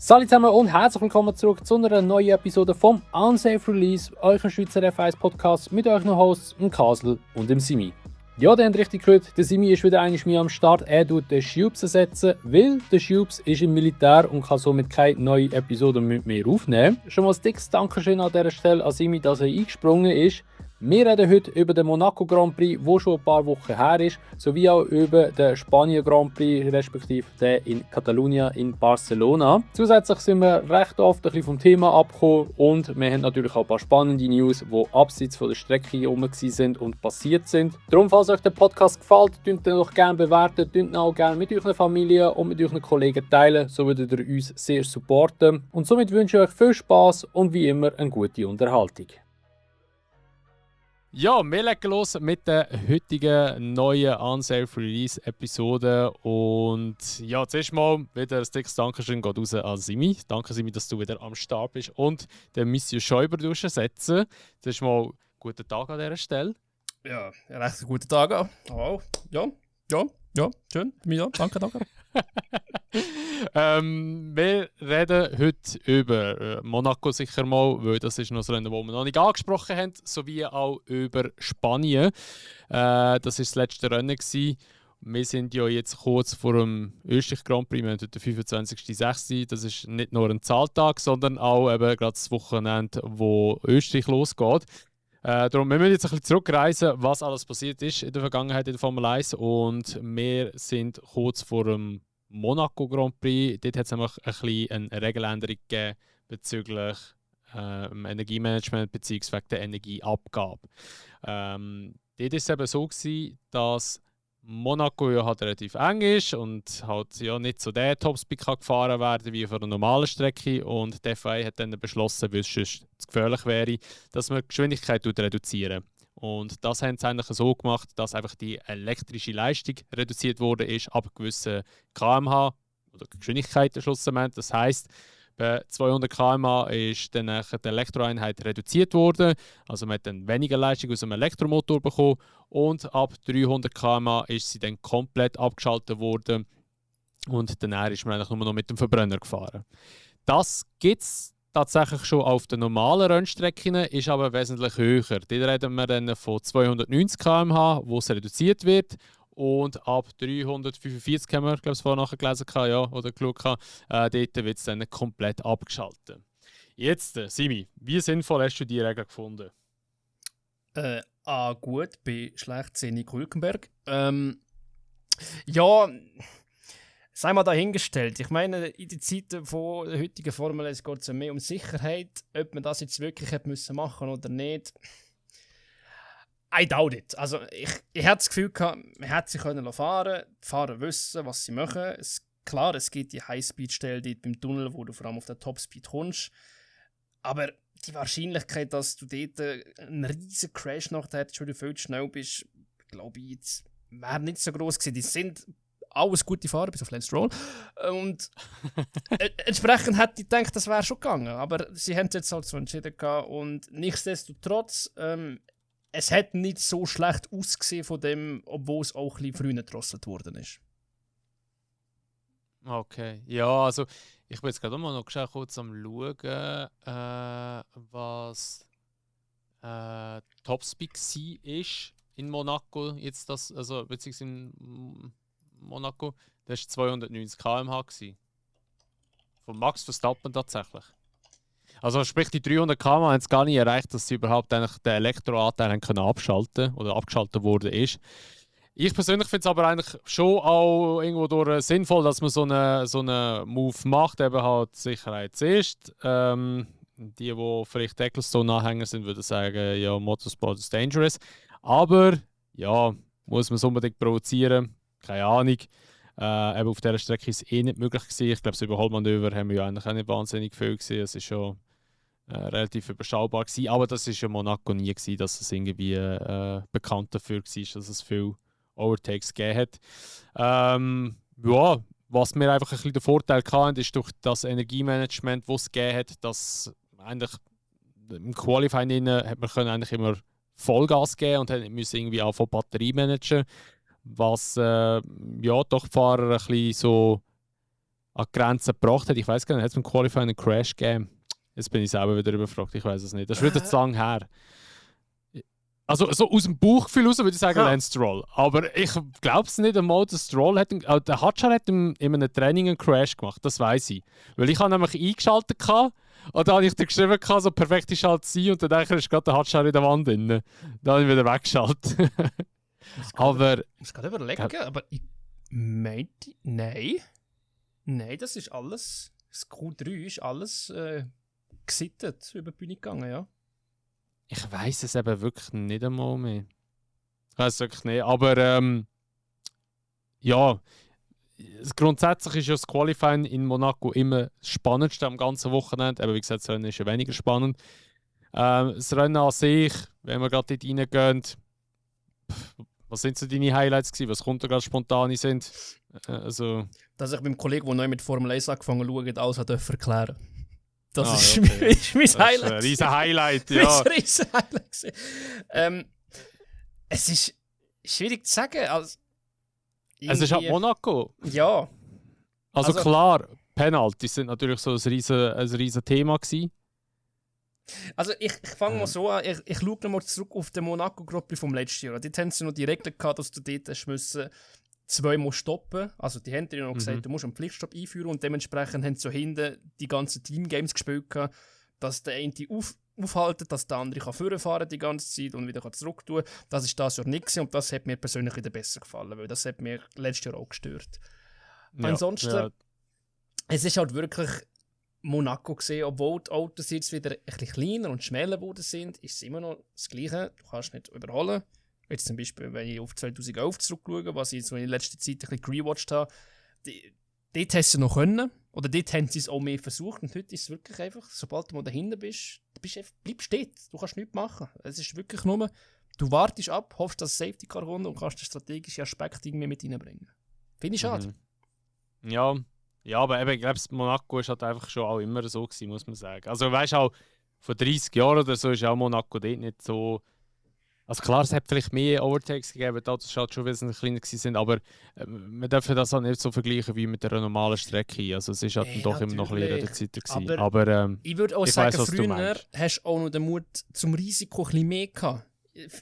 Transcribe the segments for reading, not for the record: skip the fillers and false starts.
Salut zusammen und herzlich willkommen zurück zu einer neuen Episode vom Unsafe Release, eurem Schweizer F1 Podcast mit euch noch Hosts, dem Kasel und dem Simi. Ja, ihr habt richtig gehört, der Simi ist wieder einmal mehr am Start. Er tut den Schubs ersetzen, weil der Schubs ist im Militär und kann somit keine neue Episode mit mir aufnehmen. Schon mal ein dickes Dankeschön an dieser Stelle an Simi, dass er eingesprungen ist. Wir reden heute über den Monaco Grand Prix, der schon ein paar Wochen her ist, sowie auch über den Spanien Grand Prix, respektive den in Catalunya in Barcelona. Zusätzlich sind wir recht oft ein bisschen vom Thema abgekommen und wir haben natürlich auch ein paar spannende News, die abseits von der Strecke herum sind und passiert sind. Darum, falls euch der Podcast gefällt, könnt ihr ihn doch gerne bewerten, könnt ihn auch gerne mit eurer Familie und mit euren Kollegen teilen, so würdet ihr uns sehr supporten. Und somit wünsche ich euch viel Spass und wie immer eine gute Unterhaltung. Ja, wir legen los mit der heutigen neuen Unsafe Release Episode. Und ja, zuerst mal wieder ein dickes Dankeschön geht raus an Simi. Danke Simi, dass du wieder am Start bist und den Monsieur Schäuber ersetzen. Zuerst mal guten Tag an dieser Stelle. Ja, recht guten Tag auch. Oh, ja, schön. Ja, danke. Wir reden heute über Monaco sicher mal, weil das ist noch das Rennen, das wir noch nicht angesprochen haben, sowie auch über Spanien. Das war das letzte Rennen gewesen. Wir sind ja jetzt kurz vor dem Österreich Grand Prix, wir haben heute den 25.06. Das ist nicht nur ein Zahltag, sondern auch eben gerade das Wochenende, wo Österreich losgeht. Darum, wir müssen jetzt ein bisschen zurückreisen, was alles passiert ist in der Vergangenheit in der Formel 1. Und wir sind kurz vor dem Monaco Grand Prix. Dort hat es nämlich ein bisschen eine Regeländerung gegeben bezüglich Energiemanagement bzw. der Energieabgabe. Dort war es eben so gewesen, dass Monaco ja halt relativ eng ist und halt ja nicht so der Topspeed gefahren werden wie auf einer normalen Strecke. Und die FIA hat dann beschlossen, weil es sonst zu gefährlich wäre, dass man die Geschwindigkeit reduzieren. Und das haben sie eigentlich so gemacht, dass einfach die elektrische Leistung reduziert wurde ist ab gewissen km/h oder Geschwindigkeit schlussendlich. Das heisst, bei 200 km/h ist dann die Elektroeinheit reduziert worden. Also man hat dann weniger Leistung aus dem Elektromotor bekommen. Und ab 300 km/h ist sie dann komplett abgeschaltet worden. Und danach ist man eigentlich nur noch mit dem Verbrenner gefahren. Das gibt es tatsächlich schon auf den normalen Rennstrecken, ist aber wesentlich höher. Dort reden wir dann von 290 km/h, wo es reduziert wird. Und ab 345 haben wir, glaube ich, vorher nachher gelesen, ja, oder geschaut, dort wird es dann komplett abgeschaltet. Jetzt, Simi, wie sinnvoll hast du die Regel gefunden? Gut, bei schlecht sehe ich Hülkenberg. Ja, sei mal dahingestellt. Ich meine, in den Zeiten von der heutigen Formel 1 geht es ja mehr um Sicherheit, ob man das jetzt wirklich hätte müssen machen oder nicht. I doubt it. Also ich hatte das Gefühl, man hätte sie fahren können. Die Fahrer wissen, was sie machen. Klar, es gibt die Highspeed-Stelle dort beim Tunnel, wo du vor allem auf der Topspeed kommst. Aber die Wahrscheinlichkeit, dass du dort einen riesen Crash nachher hättest, weil du viel zu schnell bist, glaube ich, jetzt wäre nicht so groß gewesen. Die sind alles gute Fahrer, bis auf Lance Stroll. Und entsprechend hätte ich gedacht, das wäre schon gegangen. Aber sie haben es jetzt halt so entschieden. Und nichtsdestotrotz, es hat nicht so schlecht ausgesehen von dem, obwohl es auch ein bisschen früh gedrosselt worden ist. Okay, ja, also ich bin jetzt gerade mal noch kurz am Schauen, was Topspeed ist in Monaco, jetzt das, also beziehungsweise in Monaco, das war 290 km/h. Von Max Verstappen tatsächlich. Also sprich, die 300 km haben es gar nicht erreicht, dass sie überhaupt eigentlich den Elektroanteil abschalten oder abgeschaltet worden ist. Ich persönlich finde es aber eigentlich schon auch irgendwo durch sinnvoll, dass man so einen Move macht, eben halt Sicherheit zuerst. Die vielleicht Ecclestone-Anhänger sind, würden sagen, ja, Motorsport ist dangerous. Aber ja, muss man es unbedingt provozieren? Keine Ahnung. Eben auf dieser Strecke ist es nicht möglich gewesen. Ich glaube, das Überholmanöver haben wir ja eigentlich auch nicht wahnsinnig viel gesehen. Es ist schon relativ überschaubar gewesen. Aber das war ja Monaco nie gewesen, dass es irgendwie bekannt dafür war, dass es viel Overtakes gegeben hat. Ja, was mir einfach ein bisschen den Vorteil hatten, ist durch das Energiemanagement, das es gegeben hat, dass eigentlich im Qualifying hat man eigentlich immer Vollgas geben und musste irgendwie auch von Batterie managen, was ja doch die Fahrer ein bisschen so an die Grenze gebracht hat. Ich weiß gar nicht, hat es beim Qualifying einen Crash gegeben? Jetzt bin ich selber wieder überfragt, ich weiß es nicht. Das ist wieder zu lang her. Also so aus dem Bauchgefühl raus würde ich sagen Lance Stroll. Aber ich glaube es nicht einmal, dass Stroll hat... der Hadjar hat in einem Training einen Crash gemacht, das weiß ich. Weil ich habe nämlich eingeschaltet und dann habe ich dir geschrieben, so perfekte Schalt sein und dann denke ich, ist gerade der Hadjar in der Wand drin. Dann habe ich wieder weggeschaltet. Aber... Ich muss gerade überlegen, aber ich meinte... Nein, das ist alles... Das Q3 ist alles gesittet über die Bühne gegangen, ja. Ich weiss es eben wirklich nicht einmal mehr. Ich weiss es wirklich nicht. Aber ja, grundsätzlich ist ja das Qualifying in Monaco immer das Spannendste am ganzen Wochenende. Aber wie gesagt, das Rennen ist ja weniger spannend. Das Rennen an sich, wenn wir gerade dort reingehen, was sind so deine Highlights gewesen? Was kommt da gerade spontan sind? Also... Dass ich meinem Kollegen, der neu mit Formel 1 angefangen hat, alles erklären durfte. Das ja, okay. ist mein Highlight. Das ist ein riesen Highlight, ja. Ein riesen Highlight. Es ist schwierig zu sagen. Also, es ist halt Monaco. Ja. Also klar, Penalties sind natürlich so ein riesen Thema gewesen. Also ich fange mal so an, ich schaue noch mal zurück auf die Monaco-Gruppe vom letzten Jahr. Dort haben sie noch die Regel gehabt, dass du dort müssen zweimal stoppen. Also die haben dir noch gesagt, du musst einen Pflichtstopp einführen und dementsprechend haben sie so hinten die ganzen Teamgames gespielt, dass der eine aufhalten, dass der andere vorfahren kann die ganze Zeit und wieder zurück tun. Das ist das Jahr nicht gewesen, und das hat mir persönlich wieder besser gefallen, weil das hat mir letztes Jahr auch gestört. Ja, ansonsten, es ist halt wirklich Monaco gesehen, obwohl die Autos jetzt wieder ein bisschen kleiner und schmäler geworden sind, ist es immer noch das Gleiche. Du kannst nicht überholen. Jetzt zum Beispiel, wenn ich auf 2011 zurückschaue, was ich so in letzter Zeit ein bisschen gerewatcht habe, dort hast du noch können, oder dort haben sie es auch mehr versucht, und heute ist es wirklich einfach, sobald du mal dahinter bist, bleibst stehen, du kannst nichts machen. Es ist wirklich nur, du wartest ab, hoffst, dass ein Safety Car kommt und kannst den strategischen Aspekt irgendwie mit reinbringen. Finde ich schade. Ja, aber eben, ich glaube, Monaco ist halt einfach schon auch immer so gewesen, muss man sagen. Also weißt du, auch vor 30 Jahren oder so ist auch Monaco dort nicht so... Also klar, es hat vielleicht mehr Overtakes gegeben, da das halt schon wesentlich kleiner waren, aber wir dürfen das auch nicht so vergleichen wie mit einer normalen Strecke. Also es ist halt doch immer noch ein bisschen reduzierter gewesen. Aber ich würde auch sagen, früher hast du auch noch den Mut zum Risiko ein bisschen mehr gehabt.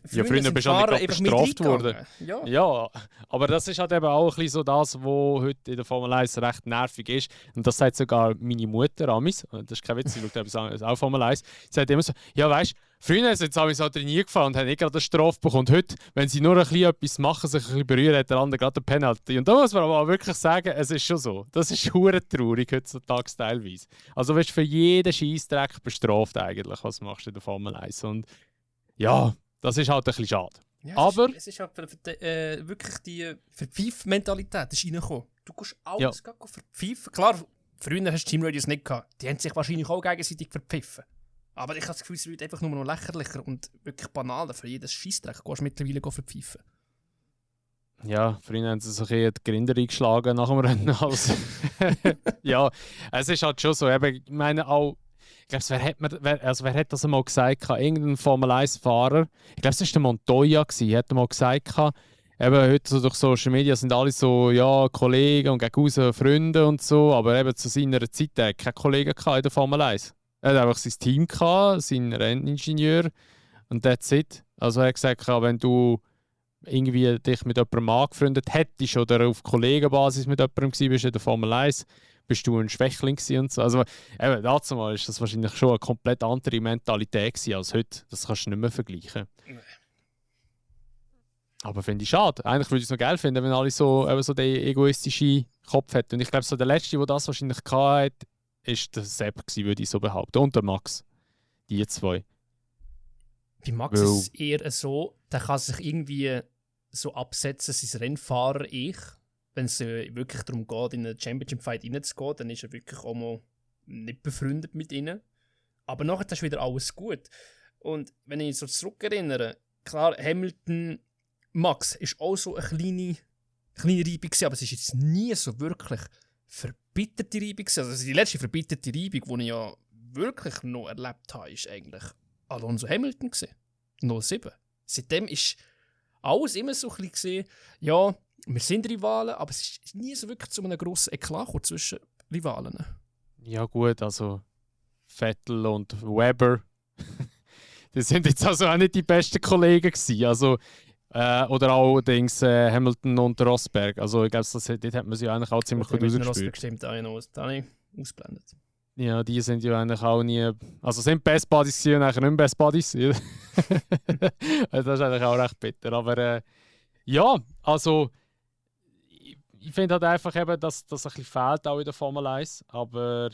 Früher bist du auch nicht bestraft worden. Ja, aber das ist halt eben auch ein bisschen so das, was heute in der Formel 1 recht nervig ist. Und das sagt sogar meine Mutter, Amis, das ist kein Witz, sie schaut auch Formel 1, sie sagt immer so, ja weißt, früher sind sie halt nie gefahren und haben nicht gerade eine Strafe bekommen. Und heute, wenn sie nur ein bisschen etwas machen, sich ein bisschen berühren, hat der andere gerade eine Penalty. Und da muss man aber auch wirklich sagen, es ist schon so. Das ist hure traurig heutzutage teilweise. Also wirst du für jeden Scheissdreck bestraft eigentlich, was du machst in der Formel 1. Und ja, das ist halt ein bisschen schade. Ja, aber es ist halt wirklich die Verpfeif-Mentalität ist reingekommen. Du kannst alles verpfeifen. Klar, früher hast du Teamradios nicht gehabt. Die haben sich wahrscheinlich auch gegenseitig verpfiffen. Aber ich habe das Gefühl, es wird einfach nur noch lächerlicher und wirklich banaler. Für jedes Scheissdreck kannst du mittlerweile verpfeifen. Ja, früher haben sie sich eher die Grinder eingeschlagen nach dem Rennen. Als ja, es ist halt schon so. Ich meine auch, ich glaube, wer hat das einmal gesagt? Irgendein Formel 1-Fahrer, ich glaube, es war der Montoya, hat mal gesagt, eben heute so durch Social Media sind alle so, ja, Kollegen und gegen raus Freunde und so, aber eben zu seiner Zeit hat er keine Kollegen in der Formel 1. Er hat einfach sein Team gehabt, seinen Renningenieur und that's it. Also er hat gesagt, wenn du irgendwie dich mit jemandem angefreundet hättest oder auf Kollegenbasis mit jemandem gewesen bist in der Formel 1, bist du ein Schwächling und so. Also eben, dazu mal ist das wahrscheinlich schon eine komplett andere Mentalität als heute. Das kannst du nicht mehr vergleichen. Nee. Aber finde ich schade. Eigentlich würde ich es noch geil finden, wenn alle so, eben so den egoistischen Kopf hätten. Und ich glaube, so der Letzte, der das wahrscheinlich hatte, ist der Sepp gewesen, würde ich so behaupten. Und der Max. Die zwei. Bei Max ist es eher so, der kann sich irgendwie so absetzen, sein Rennfahrer ich. Wenn es wirklich darum geht, in einen Championship-Fight reinzugehen, dann ist er wirklich auch mal nicht befreundet mit ihnen. Aber nachher ist wieder alles gut. Und wenn ich so zurückerinnere, klar, Hamilton, Max ist auch so eine kleine Reibung gewesen, aber es ist jetzt nie so wirklich verbitterte Reibung gewesen. Also die letzte verbitterte Reibung, die ich ja wirklich noch erlebt habe, ist eigentlich Alonso Hamilton gewesen. 07. Seitdem ist alles immer so ein bisschen gesehen, ja, wir sind Rivalen, aber es ist nie so wirklich zu einem grossen Eklat gekommen zwischen Rivalen. Ja gut, also Vettel und Webber, die sind jetzt also auch nicht die besten Kollegen gewesen. Also, oder allerdings Hamilton und Rosberg. Also ich glaube, dort hat man sie eigentlich auch ziemlich gut Rosberg ausgespielt. stimmt auch noch, da habe ich ausblendet. Ja, die sind ja eigentlich auch nie... Also sind Best Buddies gewesen und nachher nicht mehr Best Buddies. Also das ist eigentlich auch recht bitter. Aber ja, also ich finde halt einfach eben, dass das ein bisschen fehlt auch in der Formel 1. Aber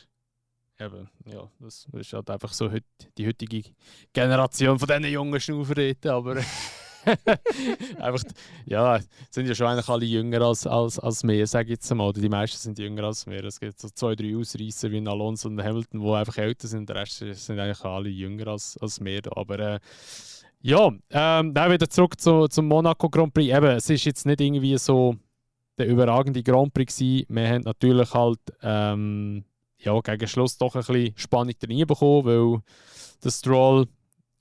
eben, ja, das ist halt einfach so die heutige Generation von diesen jungen Schnauferräten. Aber einfach, ja, sind ja schon eigentlich alle jünger als wir, sage ich jetzt mal. Oder die meisten sind jünger als wir. Es gibt so 2, 3 Ausreißer wie Alonso und Hamilton, die einfach älter sind. Der Rest sind eigentlich alle jünger als wir. Aber ja, dann wieder zurück zum Monaco Grand Prix. Eben, es ist jetzt nicht irgendwie so der überragende Grand Prix gewesen. Wir haben natürlich halt ja, gegen Schluss doch ein bisschen Spannung drin bekommen, weil der Stroll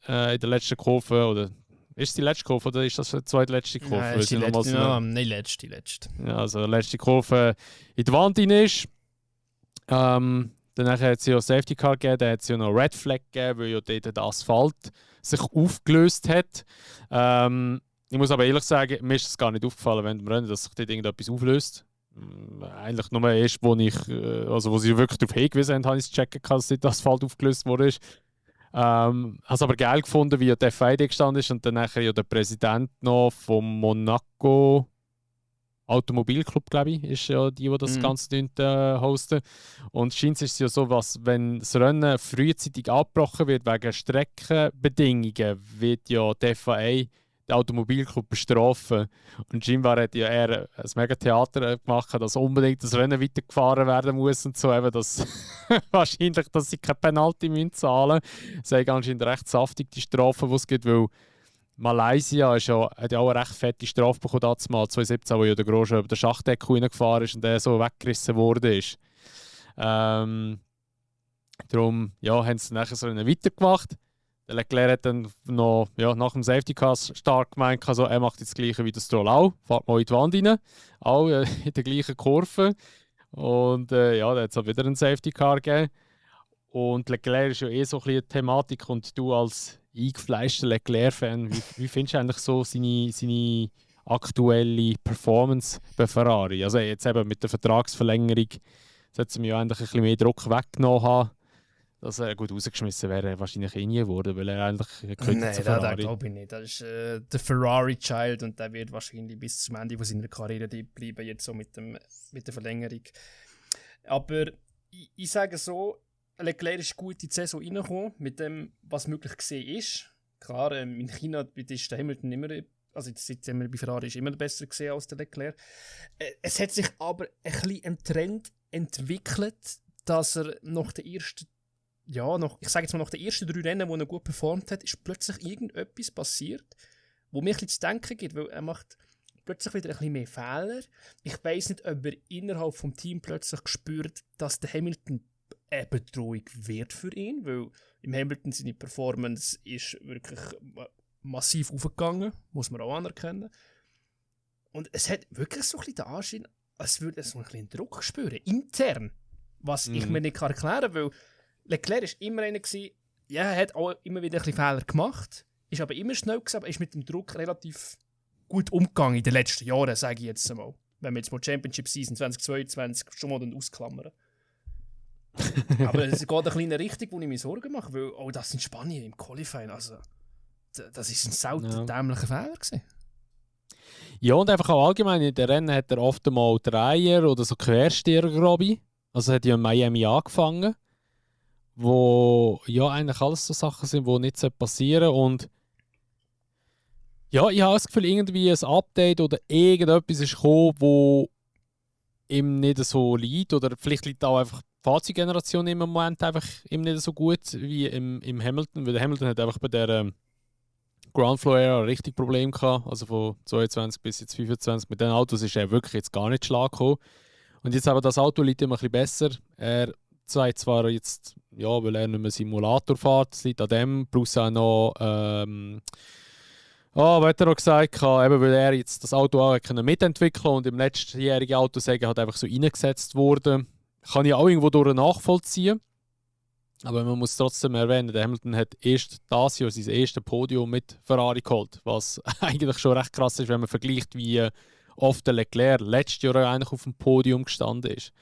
in der letzten Kurve, oder ist es die letzte Kurve oder ist das die zweitletzte Kurve? Nein, ist die letzte, nein, letzte. Ja, also die letzte Kurve in die Wand rein ist. Danach hat es ja Safety Car gegeben, dann hat es ja noch Red Flag gegeben, weil ja dort der Asphalt sich aufgelöst hat. Ich muss aber ehrlich sagen, mir ist es gar nicht aufgefallen während dem Rennen, dass sich dort irgendetwas auflöst. Eigentlich nur erst, wo sie wirklich darauf hingewiesen haben, habe ich es checken können, dass der Asphalt aufgelöst wurde. Habe es aber geil gefunden, wie ja der FID gestanden ist und dann nachher ja der Präsident noch vom Monaco Automobilclub, glaube ich, ist ja die das Ganze hosten. Und scheint ist es ja so, dass wenn das Rennen frühzeitig abgebrochen wird wegen Streckenbedingungen, wird ja die FIA den Automobilclub bestrafen. Und scheinbar hat ja er ein mega Theater gemacht, dass unbedingt das Rennen weitergefahren werden muss und so. Eben, dass wahrscheinlich, dass sie keine Penalty zahlen müssen. Es ist anscheinend recht saftig, die Strafen, die es gibt, weil Malaysia hat ja auch eine recht fette Strafe bekommen, damals 2017, wo ja der Grosjean über den Schachdeckel reingefahren ist und der so weggerissen wurde. Darum ja, haben sie nachher so einen weitergemacht. Der Leclerc hat dann noch nach dem Safety Car stark gemeint, also er macht jetzt das Gleiche wie der Stroll auch. Fährt mal in die Wand rein, auch in der gleichen Kurve. Und ja, da hat es auch wieder einen Safety Car gegeben. Und Leclerc ist ja eh so ein bisschen eine Thematik und du als eingefleischter Leclerc-Fan, wie findest du eigentlich so seine aktuelle Performance bei Ferrari? Also jetzt eben mit der Vertragsverlängerung sollte sie mir ja eigentlich ein bisschen mehr Druck weggenommen haben. Dass er gut rausgeschmissen wäre, wahrscheinlich nie geworden, weil er eigentlich Nein, zu Ferrari. Das glaube ich nicht. Das ist der Ferrari-Child und der wird wahrscheinlich bis zum Ende seiner Karriere bleiben, jetzt so mit der Verlängerung. Aber ich sage so, Leclerc ist gut in die Saison reingekommen, mit dem, was möglich gesehen ist. Klar, in China ist der Hamilton immer, also jetzt bei Ferrari ist immer besser gesehen als der Leclerc. Es hat sich aber ein bisschen ein Trend entwickelt, dass er nach der ersten ich sage jetzt mal, nach den ersten 3 Rennen, wo er gut performt hat, ist plötzlich irgendetwas passiert, wo mir ein bisschen zu denken gibt, weil er macht plötzlich wieder ein bisschen mehr Fehler. Ich weiss nicht, ob er innerhalb des Teams plötzlich spürt, dass der Hamilton eine Bedrohung wird für ihn, weil im Hamilton seine Performance ist wirklich massiv aufgegangen, muss man auch anerkennen. Und es hat wirklich so ein bisschen den Anschein, als würde er so ein bisschen Druck spüren, intern, was ich mir nicht erklären kann, weil Leclerc war immer einer, er hat auch immer wieder ein bisschen Fehler gemacht, ist aber immer schnell gewesen, aber ist mit dem Druck relativ gut umgegangen in den letzten Jahren, sage ich jetzt einmal. Wenn wir jetzt mal Championship Season 2022 schon mal ausklammern. Aber es geht eine kleine Richtung, wo ich mir Sorgen mache, weil das in Spanien im Qualifying, also das ist ein sauter dämlicher Fehler gewesen. Ja, und einfach auch allgemein in den Rennen hat er oft mal Dreier oder so Quersteher, glaube ich. Also hat ja in Miami angefangen, wo ja eigentlich alles so Sachen sind, die nicht passieren sollten. Und ja, ich habe das Gefühl, irgendwie ein Update oder irgendetwas ist gekommen, wo ihm nicht so liegt. Oder vielleicht liegt auch einfach die Fahrzeuggeneration im Moment einfach ihm nicht so gut wie im Hamilton. Weil der Hamilton hat einfach bei der Ground Floor Era richtig Probleme gehabt. Also von 22 bis jetzt 25. Mit den Autos ist er wirklich jetzt gar nicht Schlag gekommen. Und jetzt aber das Auto liegt ihm ein bisschen besser. Er sagt zwar jetzt, ja, weil er nicht mehr Simulator fährt, das liegt an dem, plus auch noch, hat er noch gesagt, eben weil er jetzt das Auto auch mitentwickeln und im letztjährigen Autosäge halt einfach so reingesetzt wurde. kann ich auch irgendwo durch nachvollziehen. Aber man muss trotzdem erwähnen, der Hamilton hat erst dieses Jahr sein erstes Podium mit Ferrari geholt, was eigentlich schon recht krass ist, wenn man vergleicht, wie oft der Leclerc letztes Jahr eigentlich auf dem Podium gestanden ist.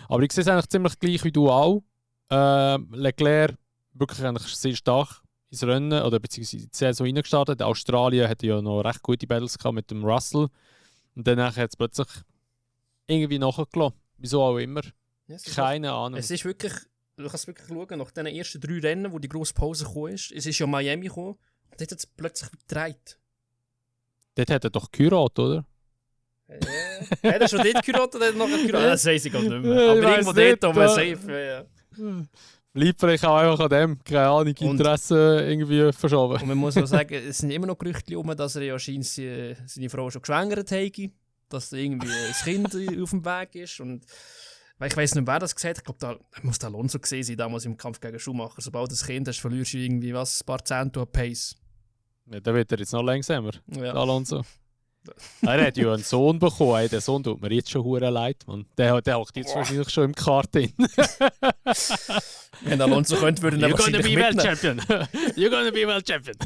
Aber ich sehe es eigentlich ziemlich gleich wie du auch. Leclerc wirklich eigentlich sehr stark ins Rennen oder beziehungsweise in die Saison reingestartet. Australien hatte ja noch recht gute Battles gehabt mit dem Russell. Und danach hat es plötzlich irgendwie nachgelassen. Wieso auch immer. Ja, Keine Ahnung. Es ist wirklich, du kannst wirklich schauen, nach den ersten 3 Rennen, wo die grosse Pause gekommen ist, es ist ja Miami gekommen, und dort hat es plötzlich gedreht. Dort hat er doch geheiratet, oder? Hat er schon dort geheiratet oder hat er noch geheiratet? Das weiß ich gar nicht mehr. Aber irgendwo dort um safe. Bleibt vielleicht auch einfach an dem, keine Ahnung, Interesse irgendwie verschoben. Und man muss auch sagen, es sind immer noch Gerüchte um, dass er ja anscheinend seine Frau schon geschwängert hat, dass irgendwie ein Kind auf dem Weg ist. Und ich weiß nicht, wer das gesagt hat. Ich glaube, da muss der Alonso gesehen sein, damals im Kampf gegen Schumacher. Sobald das Kind hast, verlierst du irgendwie ein paar Zehntel an Pace. Ja, dann wird er jetzt noch langsamer, ja. Alonso. Er hat ja einen Sohn bekommen, ey. Der Sohn tut mir jetzt schon hure leid, Mann. Der hockt jetzt wahrscheinlich schon im Kart drin. Wenn Alonso könnte, würde er wahrscheinlich mitnehmen. You're gonna be world champion.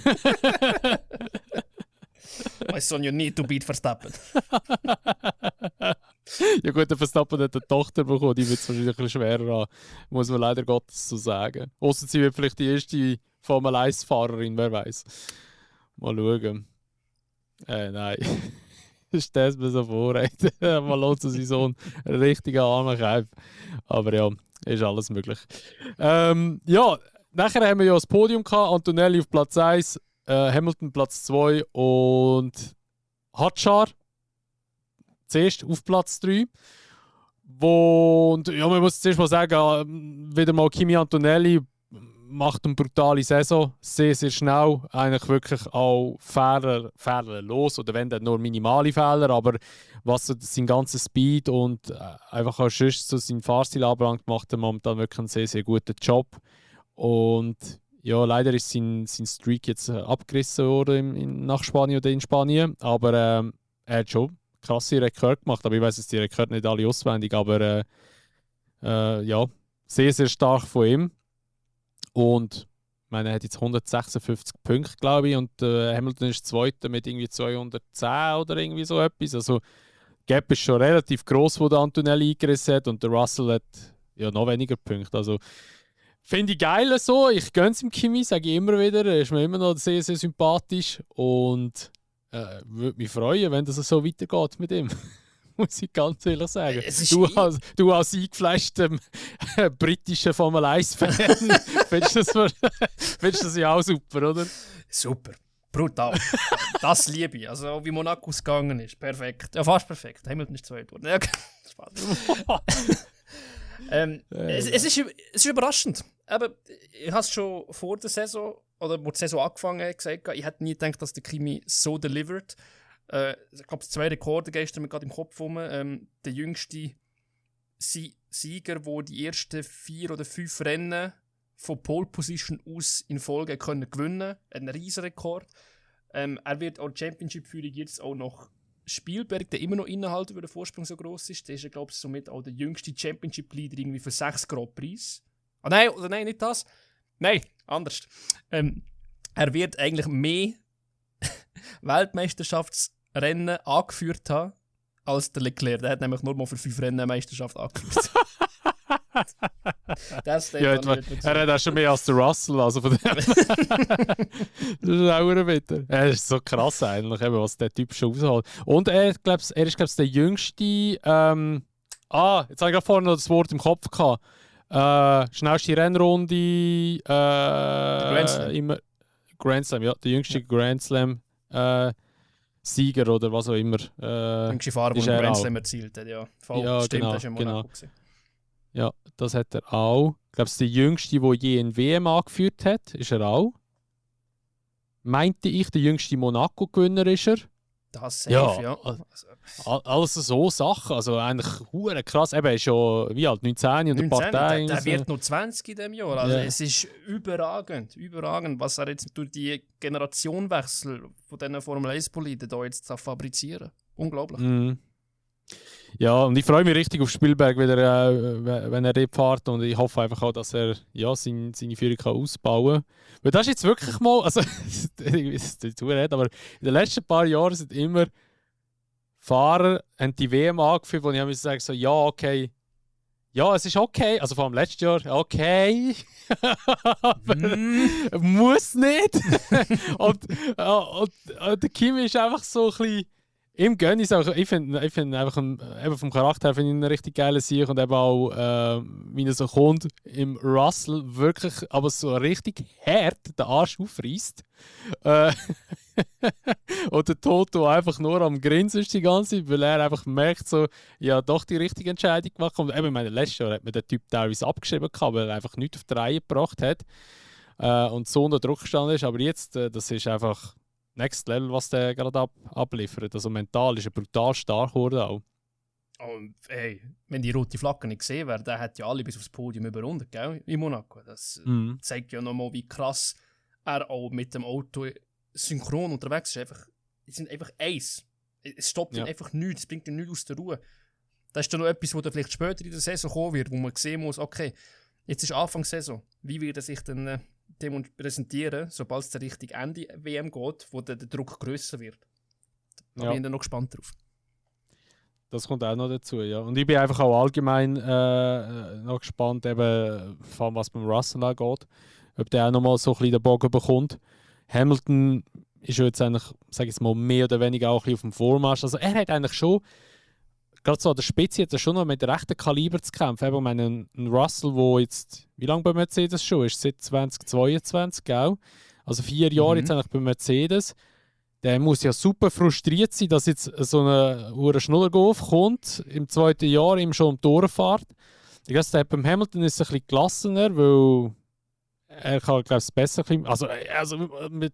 My son, you need to beat Verstappen. Ja gut, der Verstappen hat eine Tochter bekommen, die wird es wahrscheinlich ein bisschen schwerer haben, muss man leider Gottes so sagen. Ausser sie wird vielleicht die erste Formel 1-Fahrerin, wer weiß. Mal schauen. Nein. Stell es mir so vor, mal los zu seinem Sohn ein richtiger armer Kauf. Aber ja, ist alles möglich. Ja, nachher haben wir ja das Podium gehabt, Antonelli auf Platz 1, Hamilton Platz 2 und Hadjar zuerst auf Platz 3. Und ja, man muss zuerst mal sagen, wieder mal Kimi Antonelli macht eine brutale Saison, sehr, sehr schnell, eigentlich wirklich auch fehlerlos oder wenn dann nur minimale Fehler, aber was so sein ganzer Speed und einfach auch sonst so sein Fahrstil anbelangt, macht er momentan wirklich einen sehr, sehr guten Job. Und ja, leider ist sein Streak jetzt abgerissen worden nach Spanien oder in Spanien, aber er hat schon krasse Rekorde gemacht, aber ich weiß jetzt die Rekorde nicht alle auswendig, aber ja, sehr, sehr stark von ihm. Und ich meine, er hat jetzt 156 Punkte, glaube ich, und Hamilton ist Zweiter mit irgendwie 210 oder irgendwie so etwas. Also, der Gap ist schon relativ gross, wo der Antonelli eingerissen hat, und der Russell hat ja noch weniger Punkte. Also, finde ich geil so. Ich gönne es ihm Kimi, sage ich immer wieder. Er ist mir immer noch sehr, sehr sympathisch und würde mich freuen, wenn das so weitergeht mit ihm. Muss ich ganz ehrlich sagen. Du als eingefleischter britischer Formel 1-Fan findest das ja auch super, oder? Super. Brutal. Das liebe ich. Also wie Monaco gegangen ist. Perfekt. Ja, fast perfekt. Hamilton ist zweit geworden. Ja, es ist überraschend. Aber ich habe es schon vor der Saison, oder wo die Saison angefangen hat, gesagt, ich hätte nie gedacht, dass der Kimi so delivert. Ich glaube, 2 Rekorde gestern mir gerade im Kopf rum. Der jüngste Sieger, der die ersten 4 oder 5 Rennen von Pole Position aus in Folge gewinnen konnte. Ein riesen Rekord. Er wird auch die Championship-Führung jetzt auch noch Spielberg, der immer noch innehalten, weil der Vorsprung so gross ist. Der ist, glaube ich, somit auch der jüngste Championship-Leader irgendwie für 6 Grand Prix. Nein, nicht das. Nein, anders. Er wird eigentlich mehr Weltmeisterschaftsrennen angeführt haben als der Leclerc. Der hat nämlich nur mal für 5 Rennen eine Meisterschaft angeführt. Er hat auch schon mehr als der Russell, also von dem. Das ist auch ein Wetter. Es ist so krass eigentlich, was der Typ schon rausholt. Und er ist, glaube ich, der jüngste. Jetzt habe ich gerade vorhin noch das Wort im Kopf gehabt. Schnellste Rennrunde. Grand Slam. Grand Slam, ja. Der jüngste Grand Slam Sieger oder was auch immer. Jüngste Fahrer, der einen Grand Slam erzielt hat, ja. Voll, ja, stimmt, genau, das war in Monaco. Genau. Ja, das hat er auch. Ich glaube, der jüngste, der je in WM angeführt hat, ist er auch. Meinte ich, der jüngste Monaco-Gewinner ist er. Das safe, ja. Alles so Sachen. Also eigentlich hure krass. Eben, er ist schon wie alt? 19 und ein paar Tage. Der wird noch 20 in diesem Jahr. Also es ist überragend, was er jetzt durch die Generationenwechsel von diesen Formel 1-Boliden da jetzt fabrizieren. Unglaublich. Ja, und ich freue mich richtig auf Spielberg, wieder, wenn er dort fährt. Und ich hoffe einfach auch, dass er seine Führung kann ausbauen kann. Weil das ist jetzt wirklich mal, also, ich weiß nicht, aber in den letzten paar Jahren sind immer Fahrer haben die WM angeführt, wo ich sagen so, ja, okay. Ja, es ist okay. Also vor allem letztes Jahr, okay. Aber muss nicht. und der Kimi ist einfach so ein bisschen. Ihm gönne ich es auch. Ich finde einfach, eben vom Charakter her finde ich ihn einen richtig geilen Sieg und eben auch, wie er so kommt, im Russell wirklich, aber so richtig hart den Arsch aufreißt. Und der Toto einfach nur am Grinsen ist die ganze Zeit, weil er einfach merkt, so, ja, doch die richtige Entscheidung gemacht. Und eben, letztes Jahr hat man den Typ teilweise abgeschrieben, weil er einfach nichts auf die Reihe gebracht hat und so unter Druck gestanden ist. Aber jetzt, das ist einfach Next Level, was der gerade abliefert. Also mental ist er brutal stark geworden auch. Und hey, wenn die rote Flagge nicht gesehen wäre, der hätte ja alle bis aufs Podium überrundet, gell? In Monaco. Das zeigt ja nochmal, wie krass er auch mit dem Auto synchron unterwegs ist. Es sind einfach eins. Es stoppt ihn einfach nichts, es bringt ihn nicht aus der Ruhe. Das ist dann noch etwas, wo dann vielleicht später in der Saison kommen wird, wo man sehen muss, okay, jetzt ist Anfang Saison, wie wird er sich dann präsentieren, sobald es Richtung Ende WM geht, wo der Druck grösser wird. Da bin ich dann noch gespannt drauf. Das kommt auch noch dazu, ja. Und ich bin einfach auch allgemein noch gespannt, eben, vor allem was beim Russell angeht, ob der auch nochmal so ein bisschen den Bogen bekommt. Hamilton ist ja jetzt eigentlich, sage ich jetzt mal, mehr oder weniger auch ein bisschen auf dem Vormarsch. Also er hat eigentlich schon, gerade so an der Spitze, hat er schon noch mit rechten Kaliber zu kämpfen. Eben, ich meine, ein Russell, der jetzt, wie lange bei Mercedes schon ist? Seit 2022, gell? Also 4 Jahre jetzt eigentlich bei Mercedes. Der muss ja super frustriert sein, dass jetzt so eine Schnullergolf kommt, im 2. Jahr ihm schon um die Ohren fährt. Ich glaube, beim Hamilton ist es ein bisschen gelassener, weil er kann, glaube ich, besser, also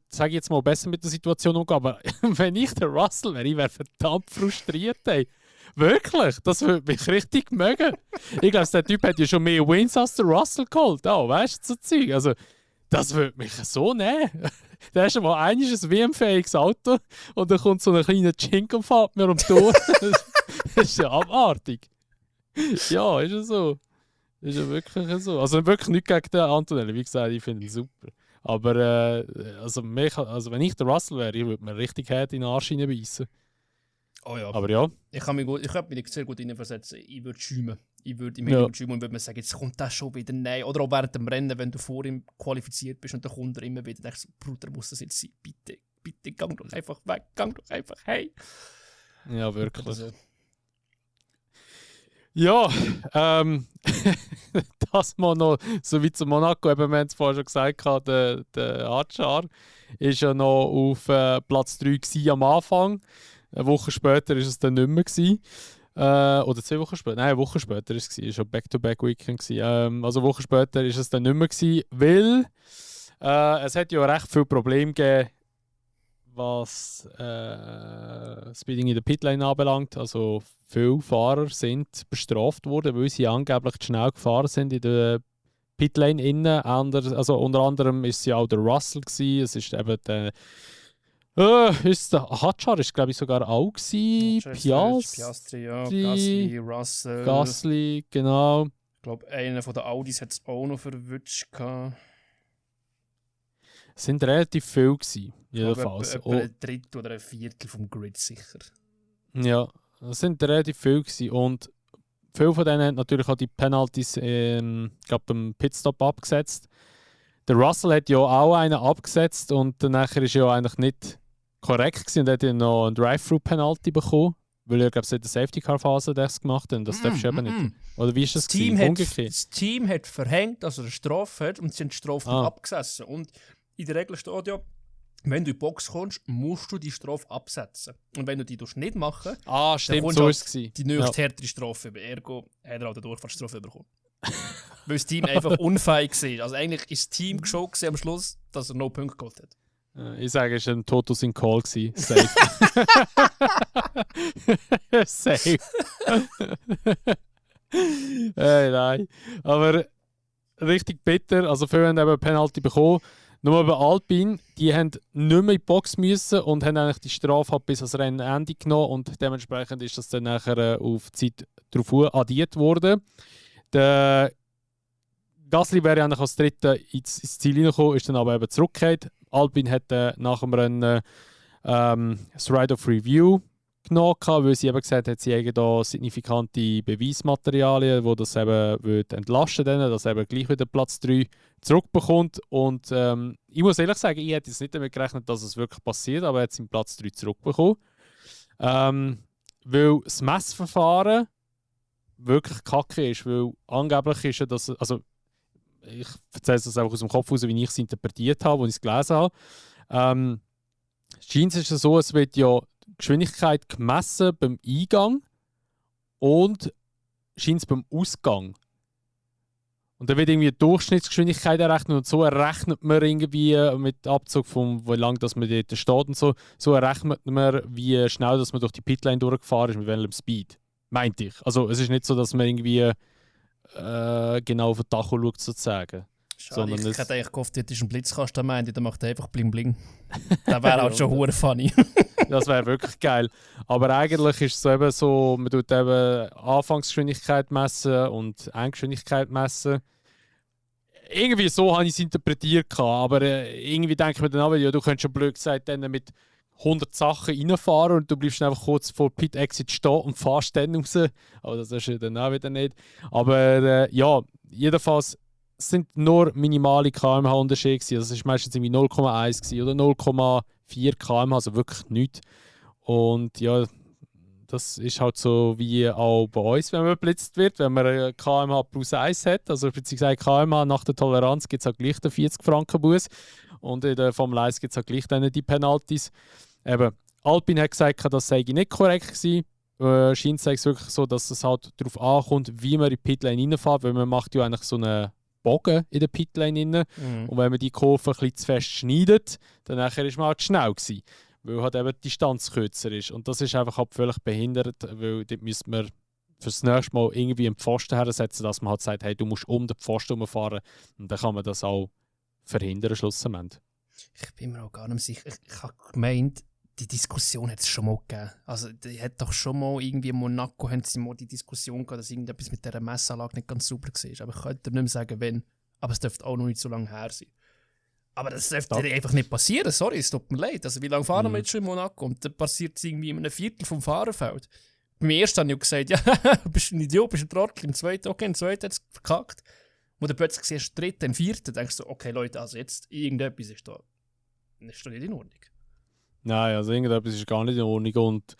sage ich jetzt mal, besser mit der Situation umgehen. Aber wenn ich der Russell wäre, ich wäre verdammt frustriert. Ey. Wirklich, das würde mich richtig mögen. Ich glaube, der Typ hat ja schon mehr Wins als der Russell geholt. Oh, weißt du, so Zeug. Also, das würde mich so nehmen. Da hast du mal ein WM-fähiges Auto und dann kommt so ein kleiner Chink und fährt mir um die Ohren. Das ist ja abartig. Ja, ist ja so. Ist ja wirklich so. Also wirklich nicht gegen den Antonelli. Wie gesagt, ich finde ihn super. Aber also wenn ich der Russell wäre, ich würde mir richtig hart in den Arsch hineinbeissen. Oh ja. Aber ja. Ich könnte mich sehr gut hineinversetzen. Ich würde schäumen. Ich würde im Hintergrund schäumen und würde mir sagen, jetzt kommt das schon wieder. Nein. Oder auch während dem Rennen, wenn du vor ihm qualifiziert bist und dann kommt er immer wieder, denkst du, Bruder, muss das jetzt sein? Bitte, bitte, gang doch einfach weg, gang doch einfach hey. Ja, wirklich. Also. Ja, das mal noch, so wie zu Monaco, eben, wir haben es vorher schon gesagt, der Adjar ist ja noch auf Platz 3 am Anfang. Eine Woche später war es dann nicht mehr. Oder 2 Wochen später? Nein, eine Woche später war es. Es war schon Back-to-Back-Weekend. Also eine Woche später war es dann nicht mehr, weil es hat ja recht viele Probleme gegeben, was Speeding in der Pitlane anbelangt. Also viele Fahrer sind bestraft worden, weil sie angeblich zu schnell gefahren sind in der Pitlane innen. Also unter anderem war es ja auch der Russell gewesen. Es ist eben der Hadjar ist, glaube ich, sogar auch gewesen. Piastri, ja. Gasly, Russell. Gasly, genau. Ich glaube, einer von den Audis hat es auch noch verwünscht. Es sind relativ viele gewesen, jedenfalls. Etwa ein Drittel oder ein Viertel vom Grid sicher. Ja, es sind relativ viele gewesen. Und viele von denen haben natürlich auch die Penalties beim Pitstop abgesetzt. Der Russell hat ja auch einen abgesetzt und nachher ist ja eigentlich nicht korrekt gewesen und hat ja noch eine Drive-Thru-Penalty bekommen, weil er, glaube ich, in der Safety-Car-Phase das gemacht hat. Und das darfst du eben nicht. Oder wie ist das umgekehrt? Das Team hat verhängt, dass er eine Strafe hat und sie haben die Strafe abgesessen. Und in der Regel steht ja, wenn du in die Box kommst, musst du die Strafe absetzen. Und wenn du die nicht machen, stimmt, dann so kommst du die nächste härtere Strafe über. Ergo hat er auch die Durchfahrtsstrafe bekommen. Weil das Team einfach unfähig war. Also eigentlich ist das Team geschockt am Schluss, dass er noch Punkte geholt hat. Ich sage, es war ein Toto in Call. Safe. Safe. Nein. Aber richtig bitter. Also viele haben eben Penalty bekommen. Nur bei Alpine, die haben nicht mehr in die Box müssen und haben eigentlich die Strafe halt bis ans Rennende genommen und dementsprechend ist das dann nachher auf die Zeit darauf addiert worden. Der Gasly wäre eigentlich als Dritter ins Ziel hineingekommen, ist dann aber eben zurückgekehrt. Alpine hat nach dem Rennen das Ride of Review genommen, weil sie eben gesagt hat, sie haben da signifikante Beweismaterialien, die das eben entlasten würden, dass er eben gleich wieder Platz 3 zurückbekommt. Und ich muss ehrlich sagen, ich hätte jetzt nicht damit gerechnet, dass es wirklich passiert, aber er hat seinen Platz 3 zurückbekommen. Weil das Messverfahren wirklich kacke ist, weil angeblich ist ja das, also ich erzähle das einfach aus dem Kopf raus, wie ich es interpretiert habe, als ich es gelesen habe. Scheint es so, es wird ja Geschwindigkeit gemessen beim Eingang und scheint es beim Ausgang. Und dann wird irgendwie die Durchschnittsgeschwindigkeit errechnet und so errechnet man irgendwie mit Abzug von wie lange dass man dort steht und so errechnet man, wie schnell dass man durch die Pitline durchgefahren ist, mit welchem Speed. Meinte ich. Also es ist nicht so, dass man irgendwie genau auf den Tacho schaut, sozusagen. Schade, ich hätte eigentlich gehofft, dort ist ein Blitzkasten am Ende, der macht einfach bling bling. Das wäre halt schon hure funny. Das wäre wirklich geil. Aber eigentlich ist es so eben so, man tut eben Anfangsgeschwindigkeit messen und Endgeschwindigkeit messen. Irgendwie so habe ich es interpretiert, aber irgendwie denke ich mir dann auch, ja, du könntest schon blöd gesagt dann mit 100 Sachen reinfahren und du bleibst einfach kurz vor Pit Exit stehen und fährst dann raus. Aber das ist ja dann auch wieder nicht. Aber ja, jedenfalls es sind nur minimale kmh-Unterschiede gewesen. Also es war meistens irgendwie 0,1 oder 0,4 km, also wirklich nichts. Und ja, das ist halt so wie auch bei uns, wenn man geblitzt wird, wenn man kmh plus 1 hat, also beziehungsweise kmh nach der Toleranz gibt es halt gleich den 40 Franken Buß und in der Formel 1 gibt es halt gleich dann die Penalties. Eben, Alpine hat gesagt, das sei nicht korrekt gewesen. Scheint es wirklich so, dass es halt darauf ankommt, wie man in die Pitlane reinfährt, weil man macht ja eigentlich so einen Bogen in der Pitlane rein. Und wenn man die Kurve ein bisschen zu fest schneidet, dann nachher ist man halt schnell gewesen, weil halt eben die Distanz kürzer ist. Und das ist einfach halt völlig behindert, weil dort müsste man fürs nächste Mal irgendwie einen Pfosten hersetzen, dass man halt sagt, hey, du musst um den Pfosten herumfahren. Und dann kann man das auch verhindern, schlussendlich. Ich bin mir auch gar nicht sicher. Ich habe gemeint, die Diskussion hat es schon mal gegeben. Also, die hat doch schon mal irgendwie in Monaco haben sie mal die Diskussion gehabt, dass irgendetwas mit dieser Messanlage nicht ganz sauber war. Aber ich könnte nicht mehr sagen, wenn. Aber es dürfte auch noch nicht so lange her sein. Aber das dürfte einfach nicht passieren. Sorry, es tut mir leid. Also, wie lange fahren wir jetzt schon in Monaco? Und dann passiert es irgendwie in einem Viertel vom Fahrerfeld. Beim ersten habe ich gesagt, ja, bist du ein Idiot, bist ein Trottel. Im zweiten, okay, im zweiten hat es verkackt. Und dann plötzlich siehst du den dritten, im vierten, denkst du, okay, Leute, also jetzt irgendetwas ist da nicht in Ordnung. Nein, also irgendetwas ist gar nicht in Ordnung. Und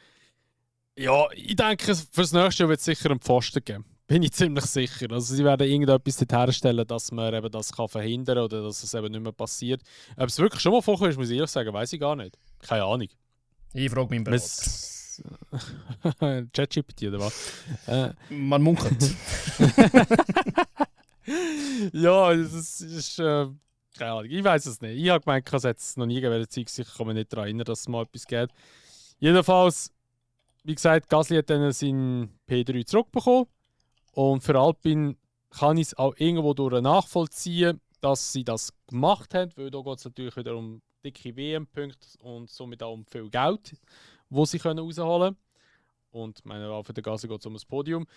ja, ich denke, fürs nächste Jahr wird es sicher einen Pfosten geben. Bin ich ziemlich sicher. Also sie werden irgendetwas herstellen, dass man eben das kann verhindern kann oder dass es eben nicht mehr passiert. Ob es wirklich schon mal vorkommt, ist, muss ich ehrlich sagen, weiß ich gar nicht. Keine Ahnung. Ich frage meinen Berater. ChatGPT oder was? Man munkelt. Ja, das ist keine Ahnung, ich weiß es nicht. Ich habe gemeint, es hätte es noch nie gegeben. Ich kann mich nicht daran erinnern, dass es mal etwas gibt. Jedenfalls, wie gesagt, Gasly hat dann seinen P3 zurückbekommen. Und für Alpine kann ich es auch irgendwo durch nachvollziehen, dass sie das gemacht haben, weil da geht es natürlich wieder um dicke WM-Punkte und somit auch um viel Geld, das sie rausholen können. Und meine, auch für den Gasly geht es um das Podium.